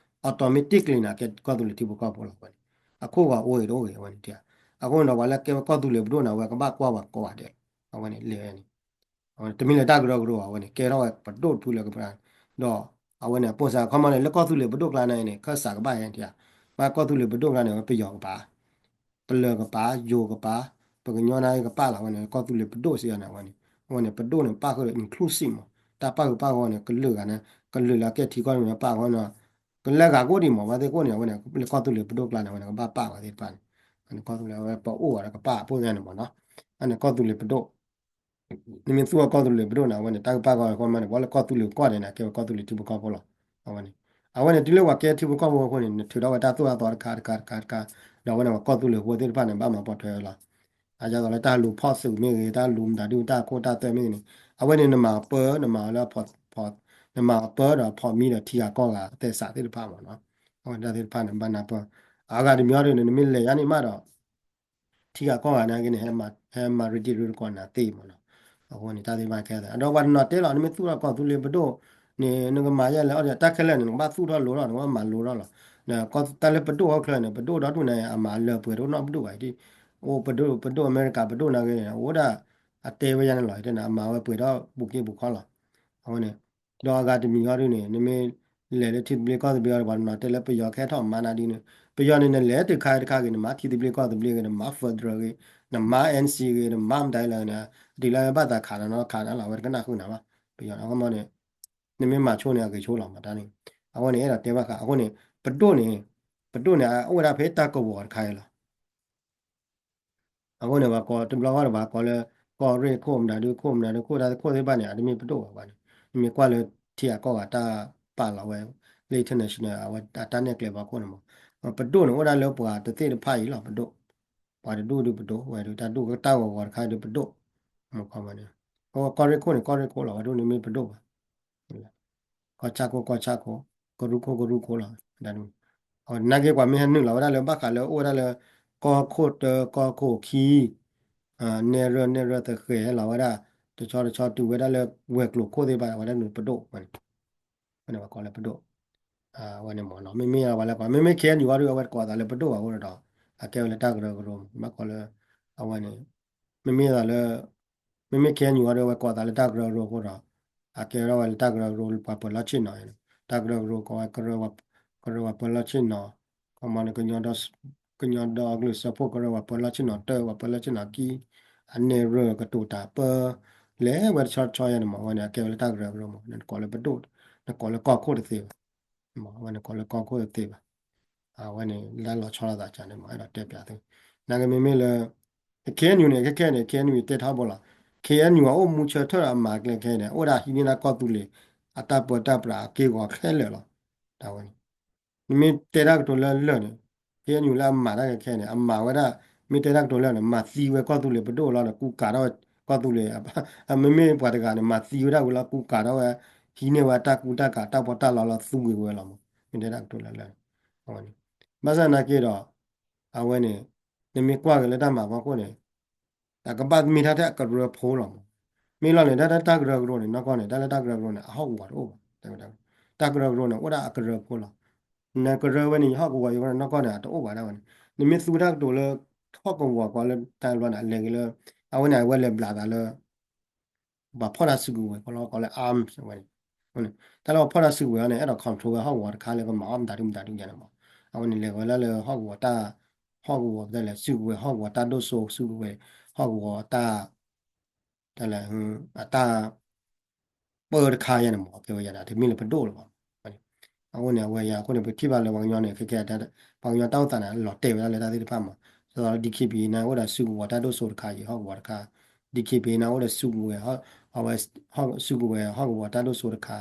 automatically န့ၣ် အကဲကီၢ်သူလ့ၤထံဖိကီၢ်ဖိလီၤဝဲန့ၣ်, အခိၣ်ဂီၤအိၣ်ဂ့ၤတအိၣ်ဂ့ၤအဝဲန့ၣ်, အဃိန့ၣ်ဒီးပှၤလၢကဲဝဲကီၢ်သူလ့ၤပဒိၣ်န့ၣ် အဝဲကဘၣ်ကွၢ်ပှၤကိးဂၤဒဲးလီၤ, အဝဲန့ၣ်လဲၤဝဲန့ၣ် တမ့ၢ်လၢတၢ်ကရၢကရိဘၣ် အဝဲန့ၣ် ကဲထီၣ်ဝဲပဒိၣ်တဖုလၢကပၤ, ဒီးအဝဲန့ၣ် အပိၢ်စါ ခီမီန့ၣ် လၢကီၢ်သူလ့ၤပဒိၣ်ကျါန့ၣ်န့ၣ် ခၢၣ်စးကဘၣ်ဟဲထံဧါ, ဘၣ်ကီၢ်သူလ့ၤပဒိၣ်ကျါန့ၣ် ဝဲပယီၤကပၤ, ပလၢၢ်ကပၤ, ယိၤကပၤ, ပကညီန့ၣ်ကပၤလီၤ, အဝဲန့ၣ် ကီၢ်သူလ့ၤပဒိၣ်စ့ၢ်ကီးန့ၣ် အဝဲန့ၣ်, အဝဲန့ၣ် ပဒိၣ်န့ၣ် ပၣ်ဃုာ်ဒီး inclusive မး, တၢ်ပၣ်ဃုာ်ပၣ်ဂီၢ်န့ၣ် ကလုာ်ဂၤန့ၣ် ကလုာ်လၢအကဲထံကီၢ်န့ၣ်ပာ်အဂီၢ်န့ၣ် ကလဲၤဂၤကအိၣ်ဒံးမး ဘၣ်သ့ၣ်ကအိၣ်န့ၣ် အဝဲန့ၣ် လၢကီၢ်သူလ့ၤပဒိၣ်ကျါန့ၣ် အဝဲန့ၣ် ကဘၣ်ပာ်ဝဲသ့ၣ်တဖၣ်န့ၣ် အန့ၣ်ကီၢ်သူလ့ၤအဝဲပအိၣ်ဝဲဒီးကပာ်အဖိန့ၣ်မးနီၤ အန့ၣ်ကီၢ်သူလ့ၤပဒိၣ် နမ့ၢ်သူၣ်ထီၣ်ကီၢ်သူလ့ၤပဒိၣ်န့ၣ် အဝဲန့ၣ် တၢ်ကပာ်ကီၢ်အဃိမးန့ၣ် ပှၤလၢကီၢ်သူလ့ၤကီၢ်န့ၣ် ကဲဝဲကီၢ်သူလ့ၤထံဖိကီၢ်ဖိလီၤ. အဝဲန့ၣ် အဝဲန့ၣ် တုၤလၢပှၤကဲထံဖိကီၢ်ဖိအဃိန့ၣ် နထုးထီၣ်ဝဲတၢ်သိၣ်တၢ်သီတခါတခါတခါတခါ ဒီးအဝဲန့ၣ် ပှၤကီၢ်သူလ့ၤဖိသ့ၣ်တဖၣ်န့ၣ် ဘၣ်မၤပိာ်ထွဲဝဲလီၤ. အယါသိးလၢတၢ်လူၤဖီၣ်သုးမ့ၢ်ဂ့ၤ တၢ်လူၤမတၤဒုတၢ်ခိၣ်တၢ်သွဲမ့ၢ်ဂ့ၤန့ၣ် အဝဲန့ၣ် နမၤပၢ နမၤလၢ နမၤပၢဒီးဖီၣ်မံဒီးထံဂၤကီၢ်ဂၤသဲစးသ့ၣ်တဖၣ်မးနီၤ. အဝဲတၢ်သ့ၣ်တဖၣ်န့ၣ် ဘၣ်နၢ်ပၢၢ် အဂၤတမံၤအံၤဒ်န့ၣ် နမ့ၢ်လဲၤယါန့ၣ်မးဒီး ထံဂၤကီၢ်ဂၤနာ်က့န့ၣ် ဟဲမၤရ့တံၤရ့တကီၢ်နၤသ့မးနီၤ. အဃိန့ၣ် တၢ်သ့ၣ်တဖၣ်ခဲအံၤ အဒီးပှၤတနီၤတဲလီၤ နမ့ၢ်သူၣ်ထီၣ်ကီၢ်သူလ့ၤပဒိၣ်န့ၣ် နကမၤယဲလဲၣ်အီၤဒီး တၢ်ခဲလၢာ်န့ၣ် နကဘၣ်သူၣ်ထီၣ်လိၤထီၣ် နကဘၣ်မၤလိၤထီၣ်လီၤ. တၢ်လၢပဒိၣ်ဟီၣ်ချၢန့ၣ် ပဒိၣ်ဒီဒူၣ်န့ၣ် အမၤလၢပှဲၤတအိၣ်နီတဒူၣ်ဘၣ် အိၣ်ပဒိၣ် ပဒိၣ်အမဲရကၤပဒိၣ်နာ်က့န့ၣ် အိၣ်ဒၣ် အတဲဝဲယါန့ၣ်လီၤ တဲန့ၣ် အမၤဝဲပှဲၤဒီးပူၤက့ပူၤခီလီၤ. အဃိန့ၣ် ဒီးအဂၤတမံၤအံၤဒ်န့ၣ် နမ့ၢ်လဲၤလၢထံသဘျ့ကီၢ်သဘျ့အံၤ ပှၤတနီၤတဲလၢပယီၤကဟဲထီၣ်မၤနၤဒ်န့ၣ် ပယီၤန့ၣ် နလဲၤတခါတခါဂ့ၤ နမၤထံသဘျ့ကီၢ်သဘျ့ဂ့ၤ နမၤ federal ဂ့ၤ နမၤ NC ဂ့ၤ နမၤမတၤလဲၣ်န့ၣ် တုၤလၢဘၣ်သးခးနၤနီၤခးနၤလီၤ အဝဲတကနၣ်ဃုာ်နၤဘၣ် ပယီၤန့ၣ် အဃိမးန့ၣ် နမ့ၢ်မၤဆိန့ၣ် အဂ့ၤဆိလီၤမတၤန့ၣ် အဃိန့ၣ် အဲၣ်ဒိးတဲဘၣ်ဃး အဃိန့ၣ် ပဒိၣ်န့ၣ် ပဒိၣ်န့ၣ် အအိၣ်ဝဲဒၣ်ဖဲတၢ်ကဝီၤတခါအံၤလီၤ. အဃိန့ၣ် ပှၤကိးတဘျီဃီဒီး ပှၤကိးလၢ ကီၢ်ရ့ၣ်ခိၣ်မတၤဒုခိၣ်မတၤဒုခိၣ် တၢ်ခိၣ်သ့ၣ်တဖၣ်န့ၣ် အတမ့ၢ်ပဒိၣ်ဘၣ်ဘၣ်န့ၣ် နမ့ၢ်ကွၢ်လၢထံဂၤကီၢ်ဂၤတၢ်ပာ်လီၤဝဲ လၢ international အဝဲအတၢ်နဲၣ်ကျဲဘၣ်ခိၣ်န့ၣ်မး ပဒိၣ်န့ၣ် အိၣ်ဒၣ်လၢပှၤတသ့ၣ်တဖၣ်အံၤလီၤ ပဒိၣ် ပှၤတဒူၣ်ဒုပဒိၣ်ဝဲဒု တၢ်ဒူၣ်ကတၢ်ဂီၤဂီၤတခါဒုပဒိၣ် မ့ၢ်ခီမးန့ၣ် ကီၢ်ရ့ၣ်ခိၣ်န့ၣ် ကီၢ်ရ့ၣ်ခိၣ်လီၤ ပှၤဒိၣ်န့ၣ်မ့ၢ်ပဒိၣ်ဘၣ် ကီၢ်ဆၣ်ခိၣ် ကီၢ်ဆၣ်ခိၣ်, ကရူၢ်ခိၣ် ကရူၢ်ခိၣ်လီၤ. နာ်က့ ပှၤမ့ၢ်ဟဲနုာ်လီၤဝဲဒၣ်လၢဘၣ်ဃးလၢအိၣ်ဝဲဒၣ်လၢ ကီၢ်ခိၣ်တၢ ကီၢ်ခိၣ်ခံ, နဲၣ်ရွဲၣ် နဲၣ်ရွဲၣ်သဃဲၤဟဲလီၤဝဲဒၣ် တဆီတဆီတုၤဝဲဒၣ်လၢဝဲၤကျိၤခိၣ်သ့ၣ်တဖၣ် အဝဲဒၣ်န့ၣ်ပဒိၣ်ဝဲန့ၣ် ဝဲန့ၣ်ပှၤကိးလၢပဒိၣ် ဝဲန့ၣ်မ့ၢ်နီၤ မ့မ့ၢ်ပှၤလၢကိး မ့မ့ၢ် KNU အံၤဒု အဝဲကိးအသးလၢပဒိၣ်ဘၣ်အိၣ်ဒီး အကဲဝဲလၢတၢ်ကရၢကရိ ဘၣ်ကိးလၢ အဝဲန့ၣ် မ့မ့ၢ်အသးလၢ မ့မ့ၢ် KNU အံၤဒု အဝဲကိးအသးလၢတၢ်ကရၢကရိအဃိဒီး အကဲထီၣ်ဝဲလၢတၢ်ကရၢကရိပှၤပၢၤလီၢ်ဆ့ၣ်နီၤ တၢ်ကရၢကရိကိးဝဲ ကရၢပှၤပၢၤလီၢ်ဆ့ၣ်နီၤ ခီမီန့ၣ် ကညီဒီကလုာ်စၢဖှိၣ်ကရၢပှၤပၢၤလီၢ်ဆ့ၣ်နီၤတၢ ပှၤပၢၤလီၢ်ဆ့ၣ်နီၤခံ အနဲၣ်ရွဲၣ်ကတိၤတၢ်ပၢ လဲၤဝဲတဆီတဆီယါန့ၣ်မး အဝဲန့ၣ် အကဲဝဲလၢတၢ်ကရၢကရိမး နကိးလၢပဒိၣ် နကိးလၢကီၢ်ခိၣ်တသ့ဘၣ် အဝဲန့ၣ်ကိးလၢကီၢ်ခိၣ်တသ့ဘၣ် အဝဲန့ၣ် လၢလီၤဆီလိာ်သးကန့ၣ်မး အဲၣ်ဒိးတဲပၠးသု နာ်က့မ့မ့ၢ်လၢ KNU န့ၣ် ခဲခဲန့ၣ် KNU တဲထီဘိလီၤ KNU အအိၣ်မူဆၢထၢၣ်အမၤကျဲခဲန့ၣ် အိၣ်ဒၣ်ဟံးန့ၢ်ဒၣ်ကီၢ်သူလ့ၤ အတၢ်ပၢတၢ်ပြးအက့ၢ်အဂီၤခဲလၢာ်လီၤ တၢ်ဝဲန့ၣ် နမ့ၢ်တဲတၢ်ကတိၤလၢလၢၢ်န့ၣ် KNU လၢအမၤတၢ်ခဲခဲန့ၣ် အမၤဝဲဒၣ် မ့ၢ်တဲတၢ်ကတိၤလၢၢ်န့ၣ် မၤသံဝဲကီၢ်သူလ့ၤပဒိၣ်လီၤဒီး ကူကၤထီၣ်ဝဲကီၢ်သူလ့ၤ မ့မ့ၢ်ပှၤတဂၤန့ၣ် မၤသံဝဲဒၣ်ဝံၤလီၤ ကူကၤထီၣ်ဝဲ ဟံးန့ၢ်ဝဲတၢ်ကူတၢ်ကၤတၢ်ပီးတၢ်လီလီၤသူဝံၤဝဲလီၤမး မ့ၢ်တဲတၢ်ကတိၤလၢလၢၢ်န့ၣ် အဝဲန့ၣ် ဘၣ်ဆၣ်နာ်က့ဒီး အဝဲန့ၣ် နမ့ၢ်ကွၢ်က့ၤလၢတၢ်မၤဖီခိၣ်န့ၣ် အကဘၣ်မ့ၢ်တၢ်ထဲအကရၢဖိလီၤမး မ့ၢ်လီၤန့ၣ် တၢ်လၢတၢ်ကရၢကရိန့ၣ် နီၢ်ကီၢ်န့ၣ် တၢ်လၢတၢ်ကရၢကရိန့ၣ် အဟီၣ်ကဝီၤတအိၣ်ဘၣ် တၢ်ကရၢကရိန့ၣ် အိၣ်ဒၣ်အကရၢဖိလီၤ နကရၢဝဲန့ၣ် ယဟီၣ်ကဝီၤယဝဲနီၢ်ကီၢ်န့ၣ် အတအိၣ်ဘၣ်ဒၣ်ဝဲန့ၣ် နမ့ၢ်သူတၢ်ကတိၤလၢ ဟီၣ်ကဝီၤကီးလၢတၢ်ဘျီန့ၣ် အလဲၤက့ၤလၢ အဝဲန့ၣ် အဝဲလဲၤဘျးသးလၢ ပှၤဖီၣ်တၢ်စုကဝဲၤ ကီးလၢ arms ဝဲန့ၣ် တၢ်လၢပှၤဖီၣ်တၢ်စုကဝဲၤန့ၣ် အဲၣ်ဒိး control ဝဲဟီၣ်ကဝီၤတခါလၢကမၤအီၣ်မတၤဒုမတၤဒုယါန့ၣ်မး အဝဲန့ၣ်လဲၤဝဲဒၣ်လၢဟီၣ်ကဝီၤတၢ် ဟီၣ်ကဝီၤပတဲလဲၣ် စုကဝဲၤ ဟီၣ်ကဝီၤတၢ်ဒိၣ်စိ စုကဝဲၤ ဟီၣ်ကဝီၤတၢ် တၢ်လဲၣ် အတၢ် ပၢတခါယါန့ၣ်မး ကဲဝဲယါန့ၣ် တမ့ၢ်လၢပဒိၣ်လၢၤဘၣ် အဃိန့ၣ် အဝဲယါအဃိန့ၣ် ပထံၣ်ဘၣ်လၢပှၤကညီန့ၣ် ခဲခဲ ပှၤကညီတၢ်အိၣ်သးန့ၣ် လီၤတဲာ်ဝဲဒၣ်လၢတၢ်သ့ၣ်တဖၣ်မး ဒ်သိး DKBA န့ၣ် အိၣ်ဒီးစုကဝဲၤတၢ်ဒိၣ်စိတခါအံၤ ဟီၣ်ကဝီၤတခါ DKBA န့ၣ် အိၣ်ဒီးစုကဝဲၤ အဝဲ စုကဝဲၤဟီၣ်ကဝီၤတၢ်ဒိၣ်စိတခါ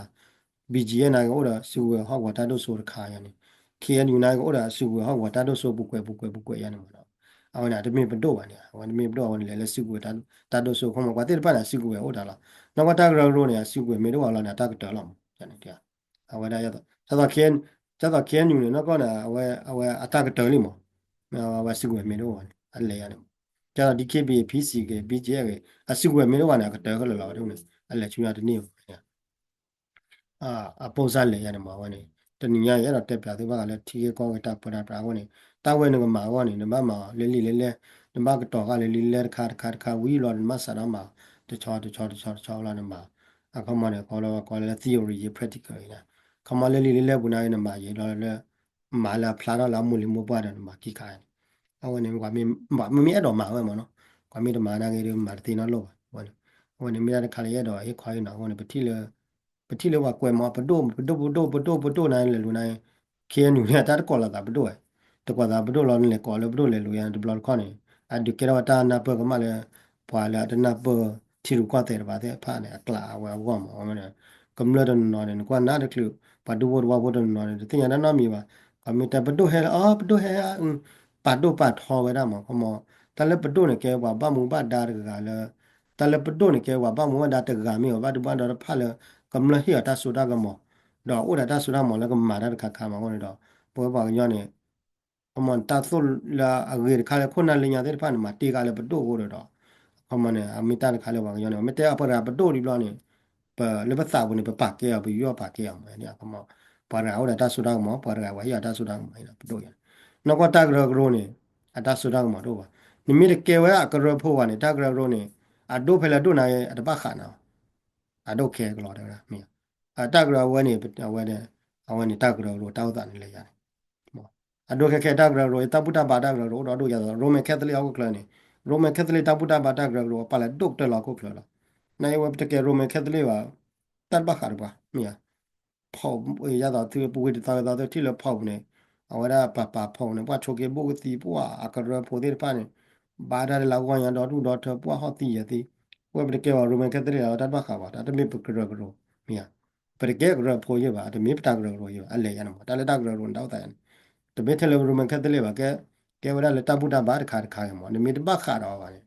BGF န့ၣ်က့ၤ အိၣ်ဒီးစုကဝဲၤဟီၣ်ကဝီၤတၢ်ဒိၣ်စိတခါယါန့ၣ် KNU န့ၣ်က့ၤ အိၣ်ဒီးစုကဝဲၤဟီၣ်ကဝီၤတၢ်ဒိၣ်စိပူၤကွဲးပူၤကွဲးပူၤကွဲးယါန့ၣ်မး အဝဲန့ၣ် အတမ့ၢ်ပဒိၣ်ဘၣ်န့ၣ် အဝဲတမ့ၢ်ပဒိၣ် အဝဲန့ၣ်လဲၤလၢစုကဝဲၤ တၢ်ဒိၣ်စိအဃိမး ပှၤသ့ၣ်တဖၣ်န့ၣ် အစုကဝဲၤအိၣ်တၢ်လီၤ နီၢ်ကီၢ်တၢ်ကရၢကရိန့ၣ် အစုကဝဲၤမ့ၢ်တအိၣ်ဘၣ်လီၤန့ၣ် အတၢ်ကတၢၢ်လီၤမး အဝဲဒၣ် ဒ်သိး KNU န့ၣ် နီၢ်ကီၢ်န့ၣ် အဝဲ အဝဲအတၢ်ကတၢၢ်လံမး အဝဲစုကဝဲၤမ့ၢ်တအိၣ်ဘၣ်န့ၣ် အလဲၤယါန့ၣ်မး ဒ်သိး DKBA PC က့ၤ BGF က့ၤ အစုကဝဲၤမ့ၢ်တအိၣ်ဘၣ်န့ၣ် အကတၢၢ်ခဲလၢာ်လီၤဝဲဒၣ်န့ၣ် အလဲၤဆူညါတန့ၢ်ဘၣ် အပိၢ်စၢ်လဲၤယါန့ၣ်မး အဝဲန့ၣ် တနံၤညါအံၤ အဲၣ်ဒိးတဲပၠးသုဘၣ်ဃးလၢထံဂ့ၢ်ကီၢ်ဂ့ၢ်တၢ်ပၢတၢ်ပြးအဂီၢ်န့ၣ် တၢ်ဝဲနကမၤအဂီၢ်န့ၣ် နဘၣ်မၤလၢလံာ်လဲၢ်လဲၢ် နဘၣ်ကတီၤဃာ်လၢလံာ်လဲၢ်တခါတခါတခါဝံၤလီၤ နဘၣ်စးထီၣ်မၤ တဆီတဆီတဆီတဆီလီၤနမၤ အခီမီန့ၣ် ကိးလၢ ကိးလၢ theory ယဲ practical အံၤ ခီမီလၢလံာ်လဲၢ်လဲၢ်ပူၤန့ၣ် နမၤယဲလီၤလၢ မၤလၢအဖျါထီၣ်လၢအမိၢ်လံၤမိၢ်ပှၢ်ဒီး နမၤခံခါန့ၣ် အဝဲန့ၣ် မ့မ့ၢ်အဲၣ်ဒိးမၤဝဲမးနီၤ ကွၢ်မ့ၢ်တမၤနာ်က့ဒီး မၤတသ့နီတလိၣ်ဘၣ် အဝဲန့ၣ် အဝဲန့ၣ်မ့ၢ်ဒၣ်တခါလၢယအဲၣ်ဒိးဟ့ၣ်ခီဟ့ၣ်နီၤ အဃိန့ၣ် ပထံၣ်လၢ ပထံၣ်လၢပှၤကွဲးမီၤ ပဒိၣ် ပဒိၣ် ပဒိၣ် ပဒိၣ် ပဒိၣ်န့ၣ် လဲၤလူၤန့ၣ် ခဲအံၤန့ၣ် တၢ်တကိးလိာ်သးပဒိၣ်ဝဲ, တကိးသးပဒိၣ်လီၤ နလဲၤကိးလၢပဒိၣ်လဲၤလူၤယါန့ၣ် တဘျီတခီၣ်န့ၣ် အဒုးကဲထီၣ်ဝဲတၢ်နၢ်ပၢၢ်ကမၣ်လၢ ပှၤလၢအတနၢ်ပၢၢ်ထံရူၢ်ကီၢ်သဲးတဖၣ်သ့ၣ်တဖၣ်န့ၣ် အကျးအဝဲအဂီၢ်မး အဝဲန့ၣ် ကမျၢၢ်တနီၤနီၤန့ၣ် နကွၢ်နၢ်တချုး ပှၤဒူဖိတဝီဖိတနီၤနီၤန့ၣ် တသ့ၣ်ညါတၢ်နီတမံၤဘၣ်, ကမ့ၢ်တဲပဒိၣ်ဟဲလၢ အီ ပဒိၣ်ဟဲ ပာ်ဒိၣ်ပာ်ထီဝဲဒၣ်မး ခီမီ တၢ်လၢပဒိၣ်န့ၣ် ကဲပှၤဘၣ်မူဘၣ်ဒါတဂၤလၢ တၢ်လၢပဒိၣ်န့ၣ် ကဲပှၤဘၣ်မူဘၣ်ဒါတဂၤမ့ၢ်ဘၣ် ဘၣ်ဒူဘၣ်ဒါတဖၣ်လၢ ကမျၢၢ်ဟ့ၣ်အီၤတၢ်စိတၢ်ကမီၤ ဒီးအိၣ်ဒီးတၢ်စိတၢ်ကမီၤလၢကမၤတၢ်တခါခါမးအဃိန့ၣ်ဒီး ပဝဲပှၤကညီန့ၣ် ခီမီ တၢ်သိၣ်လၢအဂ့ၤတခါလၢခိၣ်နၢ်လၢညါသ့ၣ်တဖၣ်န့ၣ် မၤတ့ၢ်ဃာ်လၢပဒိၣ်အဃိဒီး ခီမီန့ၣ် အမ့ၢ်တၢ်တခါလၢပှၤကညီန့ၣ် မ့ၢ်တဲအပှၤတဂၤပဒိၣ်ဒံးဘျီန့ၣ် ပလၢပသးပူၤန့ၣ် ပပာ်ကဲအီၤ ပယူးယီၣ်ပာ်ကဲအီၤမး ခီမီ ပှၤတဂၤအိၣ်ဒီးတၢ်စိတၢ်ကမီၤ ပှၤတဂၤပှၤဟ့ၣ်အီၤတၢ်စိတၢ်ကမီၤ ပဒိၣ်ယါ နီၢ်ကီၢ်တၢ်ကရၢကရိန့ၣ် အတၢ်စိတၢ်ကမီၤတအိၣ်ဘၣ်, နမ့ၢ်တကဲဝဲအကရၢဖိဘၣ်န့ၣ် တၢ်ကရၢကရိန့ၣ် အဒိၣ်ဖဲလဲၣ်ဒိၣ်နၤ အတဘၣ်ဃးနၤ အဒိၣ်ခဲကလီၤတဲဝဲဒၣ် မ့ၢ် အတၢ်ကရၢအဝဲန့ၣ် အဝဲန့ၣ် အဝဲန့ၣ်တၢ်ကရၢကရိတၢ်အိၣ်သးန့ၣ်လဲၤယါန့ၣ် အဒိၣ်ခဲခဲတၢ်ကရၢကရိ တၢ်ဘူၣ်တၢ်ဘါတၢ်ကရၢကရိအိၣ်ဒီးဒိၣ်ယါသိး Roman Catholic ဟီၣ်ခိၣ်ချၢန့ၣ် Roman Catholic တၢ်ဘူၣ်တၢ်ဘါတၢ်ကရၢကရိ ပာ်လၢဒိၣ်ကတၢၢ်လီၤဟီၣ်ခိၣ်ချၢလီၤ. နအံၤဝဲပတကဲ Roman Catholic ဘၣ် တၢ်တဘၣ်ဃးတပှၤ မ့ၢ်ဧါ ဖီၣ် ယါသိးသုပူၤကွံာ်တသီဝဲသီသုထံၣ်လၢဖီၣ်ပူၤန့ၣ် အဝဲဒၣ်ပာ်ပာ်ဖီၣ်ပူၤန့ၣ် ပှၤဆိးက့ၤဘိၣ်ကသံ ပှၤအကရၢဖိသ့ၣ်တဖၣ်န့ၣ် ဘါတၢ်လၢအဂီၢ်ညါဒီတူၢ်ဒီထၢ ပှၤဟီၣ်သံယဲၢ်သံ ဝဲပတကဲဘၣ် Roman Catholic လီၤ တၢ်တဘၣ်ဃးဘၣ် တၢ်တမ့ၢ်ပကရၢကရိ မ့ၢ်ဧါ ပတကဲကရၢဖိယဲၢ်ဘၣ် တမ့ၢ်ပတၢ်ကရၢကရိယဲၢ်ဘၣ် အလဲၤယါန့ၣ်မး တၢ်လၢတၢ်ကရၢကရိန့ၣ် တၢ်အိၣ်သးယါန့ၣ် တမ့ၢ်ထဲလၢ Roman Catholic ဘၣ် ကဲ ကဲဝဲဒၣ်လၢတၢ်ဘူၣ်တၢ်ဘါတခါတခါဂ့ၤမး နမ့ၢ်တဘၣ်ဃးဒီးအီၤဘၣ်န့ၣ်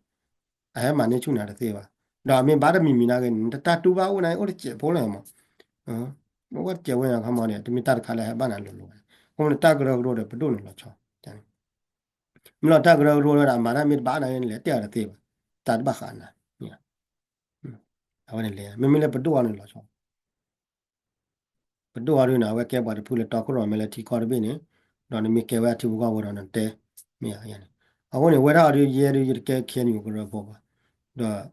အဟဲမၤန့ၢ်ဆူၣ်နၤတသ့ဘၣ်. ဒီးအမ့ၢ်ဘါတမံၤမံၤနာ်က့န့ၣ် နတၢ်တူၢ်ဘၣ်အိၣ်နာ်က့ အိၣ်တစဲးဖိလီၤမး, အိၣ်တစဲးဝဲန့ၣ်ခီမီန့ၣ် တမ့ၢ်တၢ်တခါလၢဟဲဘၣ်နၤလိၤလိၤဘၣ်. အဃိန့ၣ်တၢ်ကရၢကရိဒီးပဒိၣ်န့ၣ်လီၤဆီ, မ့ၢ်လီၤတၢ်ကရၢကရိဒီးအမၤတၢ်မ့ၢ်တဘၣ်နာ်က့န့ၣ် လဲၤတဲအီၤတသ့ဘၣ်, တၢ်တဘၣ်ဃးနၤ, အဝဲန့ၣ်လဲၤ မ့မ့ၢ်လၢပဒိၣ်အီၤန့ၣ်လီၤဆီ ပဒိၣ်အီၤဒုန့ၣ် အဝဲကဲပှၤတဖုလၢတီခိၣ်ရိၣ်မဲလၢထံကီၢ်တဘ့ၣ်န့ၣ်, ဒီးနမ့ၢ်ကဲဝဲအထံဖိကီၢ်ဖိဒီးနတဲ, မ့ၢ်ဧါန့ၣ်. အဃိန့ၣ် ဝဲဒၣ်အီၤဒု ယဲဒု ယတကဲ KNU ကရၢဖိဘၣ်, ဒီး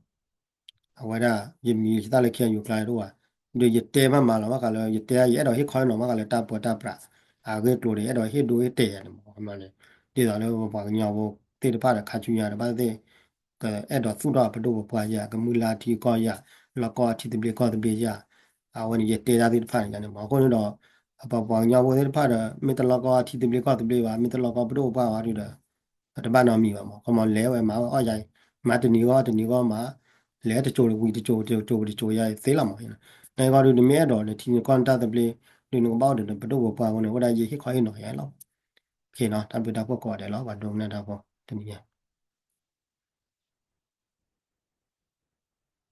အဝဲဒၣ် ယမံၤယသၣ်လၢ KNU ကျါတအိၣ်ဘၣ်, ဒီးယတဲမးမးလီၤ ဘၣ်ဃးလၢ ယတဲယအဲၣ်ဒိးဟ့ၣ်ခီဟ့ၣ်နီၤ ဘၣ်ဃးလၢတၢ်ပၢတၢ်ပြး အဂ့ၢ်အကျိၤဒီး ယအဲၣ်ဒိးဟ့ၣ်ဒိဟ့ၣ်တဲာ်ယၤန့ၣ်မး ခီမီန့ၣ်, ဒ်သိးလၢပပှၤကညီဖိသ့ၣ်တဖၣ်ဒီး ခါဆူညါဒီး ဘၣ်သ့ၣ်သ့ၣ် ကအဲၣ်ဒိးသူၣ်ထီၣ်ပဒိၣ်ပပှၢ်ယၤ ကမုၢ်လၢ်ထံကီၢ်ယၤ လီၢ်ကီၢ်အထံသဘျ့ကီၢ်သဘျ့ယၤ, အဝဲန့ၣ် ယတဲတၢ်သ့ၣ်တဖၣ်န့ၣ်န့ၣ်မး. အဃိန့ၣ်ဒီး ပပှၤကညီဖိသ့ၣ်တဖၣ်ဒီး မ့ၢ်တလီၢ်ကီၢ်အထံသဘျ့ကီၢ်သဘျ့ဘၣ် မ့ၢ်တလီၢ်ကီၢ်ပဒိၣ်ပပှၢ်ဘၣ်ဒီး တဘၣ်နီတမံၤဘၣ်မး. ခီမီ လဲၤဝဲမၤဝဲအီၣ်ယၤအံၤ မၤတနံၤဂီၢ်တနံၤဂီၢ်မး, လဲၤတစိၤဝံၤတစိၤ တစိၤဝံၤတစိၤယၤအံၤသ့လီၤမး. နဂီၢ်ဒုး နမ့ၢ်အဲၣ်ဒိးနထံနကီၢ်နတၢ်သဘျ့ ဒုးနကဘၣ်အိၣ်ဒီးနပဒိၣ်ပပှၢ်အဃိန့ၣ် အိၣ်ဒၣ်ယဟ့ၣ်ခီဟ့ၣ်နီၤယၤလီၤ. တၢ်ဘျုးတၢ်ဖှိၣ်ကိးဂၤဒဲးလီၤ ပှၤဒိကနၣ်တၢ်ဖိ တနံၤညါ